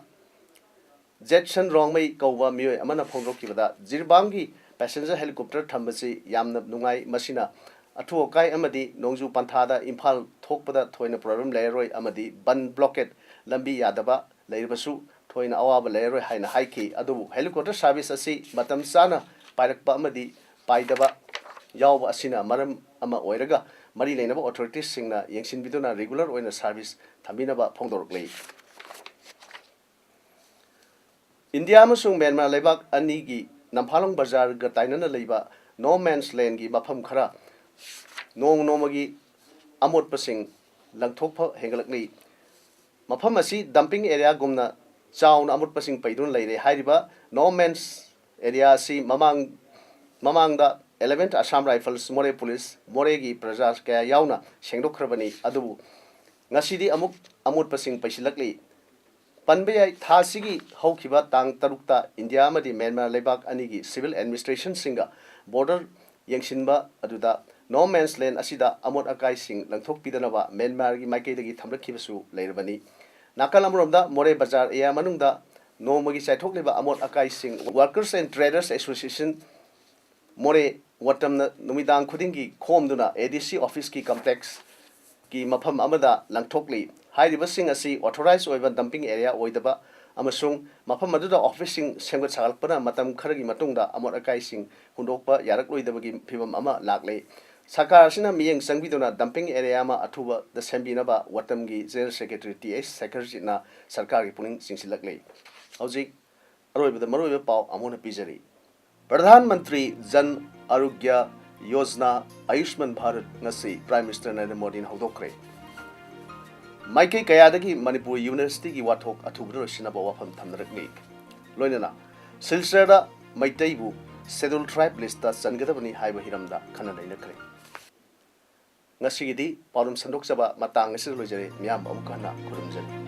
Jetson ꯔꯣꯡꯃꯩ ꯀꯧꯕ ꯃꯤꯑꯣꯏ ꯑꯃꯅ ꯐꯣꯡꯗꯣꯛꯈꯤꯕꯗ, ꯖꯤꯔꯤꯕꯥꯝꯒꯤ passenger helicopter ꯊꯝꯕꯁꯤ ꯌꯥꯝꯅ ꯅꯨꯡꯉꯥꯏ, ꯃꯁꯤꯅ ꯑꯊꯨ ꯑꯀꯥꯏ ꯑꯃꯗꯤ ꯅꯣꯡꯖꯨ ꯄꯟꯊꯥꯗ ꯏꯝꯐꯥꯜ ꯊꯣꯛꯄꯗ ꯊꯣꯏꯅ problem ꯂꯩꯔꯔꯣꯏ ꯑꯃꯗꯤ ꯕꯟ, blockade, ꯂꯝꯕꯤ ꯌꯥꯗꯕ ꯂꯩꯔꯕꯁꯨ ꯊꯣꯏꯅ ꯑꯋꯥꯕ ꯂꯩꯔꯔꯣꯏ ꯍꯥꯏꯅ ꯍꯥꯏꯈꯤ꯫ ꯑꯗꯨꯕꯨ helicopter service ꯑꯁꯤ ꯃꯇꯝ ꯆꯥꯅ ꯄꯥꯏꯔꯛꯄ ꯑꯃꯗꯤ ꯄꯥꯏꯗꯕ ꯌꯥꯎꯕ ꯑꯁꯤꯅ ꯃꯔꯝ ꯑꯃ ꯑꯣꯏꯔꯒ ꯃꯔꯤ ꯂꯩꯅꯕ authoritiesꯁꯤꯡꯅ ꯌꯦꯡꯁꯤꯟꯕꯤꯗꯨꯅ regular ꯑꯣꯏꯅ service ꯊꯝꯕꯤꯅꯕ ꯐꯣꯡꯗꯣꯔꯛꯂꯤ꯫ ꯏꯟꯗꯤꯌꯥ ꯑꯃꯁꯨꯡ ꯃ꯭ꯌꯥꯟꯃꯥꯔ ꯂꯩꯕꯥꯛ ꯑꯅꯤꯒꯤ ꯅꯝꯐꯥꯂꯣꯡ ꯕꯖꯥꯔꯒ ꯇꯥꯏꯅꯅ ꯂꯩꯕ no man's landꯒꯤ ꯃꯐꯝ ꯈꯔ ꯅꯣꯡ ꯅꯣꯡꯃꯒꯤ ꯑꯃꯣꯠꯄꯁꯤꯡ ꯂꯪꯊꯣꯛꯄ ꯍꯦꯟꯒꯠꯂꯛꯂꯤ꯫ ꯃꯐꯝ ꯑꯁꯤ dumping areaꯒꯨꯝꯅ ꯆꯥꯎꯅ ꯑꯃꯣꯠꯄꯁꯤꯡ ꯄꯩꯗꯨꯅ ꯂꯩꯔꯦ꯫ ꯍꯥꯏꯔꯤꯕ no man's area ꯑꯁꯤ ꯃꯃꯥꯡ, ꯃꯃꯥꯡꯗ eleventh Assam Rifles, ꯃꯣꯔꯦ police, ꯃꯣꯔꯦꯒꯤ ꯄ꯭ꯔꯖꯥ ꯀꯌꯥ ꯌꯥꯎꯅ ꯁꯦꯡꯗꯣꯛꯈ꯭ꯔꯕꯅꯤ꯫ ꯑꯗꯨꯕꯨ ꯉꯁꯤꯗꯤ ꯑꯃꯨꯛ ꯑꯃꯣꯠꯄꯁꯤꯡ ꯄꯩꯁꯤꯜꯂꯛꯂꯤ꯫ ꯄꯟꯕ ꯌꯥꯏ, ꯊꯥ ꯑꯁꯤꯒꯤ ꯍꯧꯈꯤꯕ ꯇꯥꯡ ꯇꯔꯨꯛꯇ ꯏꯟꯗꯤꯌꯥ ꯑꯃꯗꯤ ꯃ꯭ꯌꯥꯟꯃꯥꯔ ꯂꯩꯕꯥꯛ ꯑꯅꯤꯒꯤ civil administrationꯁꯤꯡꯒ border ꯌꯦꯡꯁꯤꯟꯕ ꯑꯗꯨꯗ no man's land ꯑꯁꯤꯗ ꯑꯃꯣꯠ ꯑꯀꯥꯏꯁꯤꯡ ꯂꯪꯊꯣꯛꯄꯤꯗꯅꯕ ꯃ꯭ꯌꯥꯟꯃꯥꯔꯒꯤ ꯃꯥꯏꯀꯩꯗꯒꯤ ꯊꯝꯂꯛꯈꯤꯕꯁꯨ ꯂꯩꯔꯕꯅꯤ꯫ ꯅꯥꯀꯜ ꯑꯃꯔꯣꯝꯗ, ꯃꯣꯔꯦ ꯕꯖꯥꯔ ꯑꯦꯔꯤꯌꯥ ꯃꯅꯨꯡꯗ ꯅꯣꯡꯃꯒꯤ ꯆꯥꯏꯊꯣꯛꯂꯤꯕ ꯑꯃꯣꯠ ꯑꯀꯥꯏꯁꯤꯡ Workers and Traders Association ꯃꯣꯔꯦ ꯋꯥꯇꯝꯅ ꯅꯨꯃꯤꯗꯥꯡ ꯈꯨꯗꯤꯡꯒꯤ ꯈꯣꯝꯗꯨꯅ ADC officeꯀꯤ complexꯀꯤ ꯃꯐꯝ ꯑꯃꯗ ꯂꯪꯊꯣꯛꯂꯤ꯫ ꯍꯥꯏꯔꯤꯕꯁꯤꯡ ꯑꯁꯤ authorized ꯑꯣꯏꯕ dumping area ꯑꯣꯏꯗꯕ ꯑꯃꯁꯨꯡ ꯃꯐꯝ ꯑꯗꯨꯗ officeꯁꯤꯡ ꯁꯦꯝꯒꯠ ꯁꯥꯒꯠꯂꯛꯄꯅ ꯃꯇꯝ ꯈꯔꯒꯤ ꯃꯇꯨꯡꯗ ꯑꯃꯣꯠ ꯑꯀꯥꯏꯁꯤꯡ ꯍꯨꯟꯗꯣꯛꯄ ꯌꯥꯔꯛꯂꯣꯏꯗꯕꯒꯤ ꯐꯤꯚꯝ ꯑꯃ ꯂꯥꯛꯂꯦ꯫ ꯁꯔꯀꯥꯔ ꯑꯁꯤꯅ ꯃꯤꯠꯌꯦꯡ ꯆꯪꯕꯤꯗꯨꯅ dumping area ꯑꯃ ꯑꯊꯨꯕꯗ ꯁꯦꯝꯕꯤꯅꯕ ꯋꯥꯇꯝꯒꯤ General Secretary T H ꯁꯦꯈꯔꯖꯤꯠꯅ ꯁꯔꯀꯥꯔꯒꯤ ꯄꯨꯛꯅꯤꯡ ꯆꯤꯡꯁꯤꯜꯂꯛꯂꯤ꯫ ꯍꯧꯖꯤꯛ ꯑꯔꯣꯏꯕꯗ ꯃꯔꯨꯑꯣꯏꯕ ꯄꯥꯎ ꯑꯃꯨꯛ ꯍꯟꯅ ꯄꯤꯖꯔꯤ꯫ ꯄ꯭ꯔꯙꯥꯟ ꯃꯟꯇ꯭ꯔꯤ ꯖꯟ ꯑꯔꯣꯒ꯭ꯌ ꯌꯣꯖꯅꯥ, ꯑꯌꯨꯁꯃꯥꯟ ꯚꯥꯔꯠ, ꯉꯁꯤ Prime Minister ꯅꯔꯦꯟꯗ꯭ꯔ ꯃꯣꯗꯤꯅ ꯍꯧꯗꯣꯛꯈ꯭ꯔꯦ꯫ ꯃꯥꯏꯀꯩ ꯀꯌꯥꯗꯒꯤ ꯃꯅꯤꯄꯨꯔ Universityꯒꯤ ꯋꯥꯊꯣꯛ ꯑꯊꯨꯕꯗ ꯂꯣꯏꯁꯤꯟꯅꯕ ꯋꯥꯐꯝ ꯊꯝꯅꯔꯛꯂꯤ꯫ ꯂꯣꯏꯅꯅ ꯁꯤꯜꯆꯔꯗ ꯃꯩꯇꯩꯕꯨ Scheduled Tribe listꯇ ꯆꯟꯒꯗꯕꯅꯤ ꯍꯥꯏꯕ ꯍꯤꯔꯝꯗ ꯈꯟꯅ ꯅꯩꯅꯈ꯭ꯔꯦ꯫ ꯉꯁꯤꯒꯤꯗꯤ ꯄꯥꯎꯗꯝ ꯁꯟꯗꯣꯛꯆꯕ ꯃꯇꯥꯡ ꯑꯁꯤꯗ ꯂꯣꯏꯖꯔꯦ꯫ ꯃꯤꯌꯥꯝꯕꯨ ꯑꯃꯨꯛ ꯍꯟꯅ ꯈꯨꯔꯨꯝꯖꯔꯤ꯫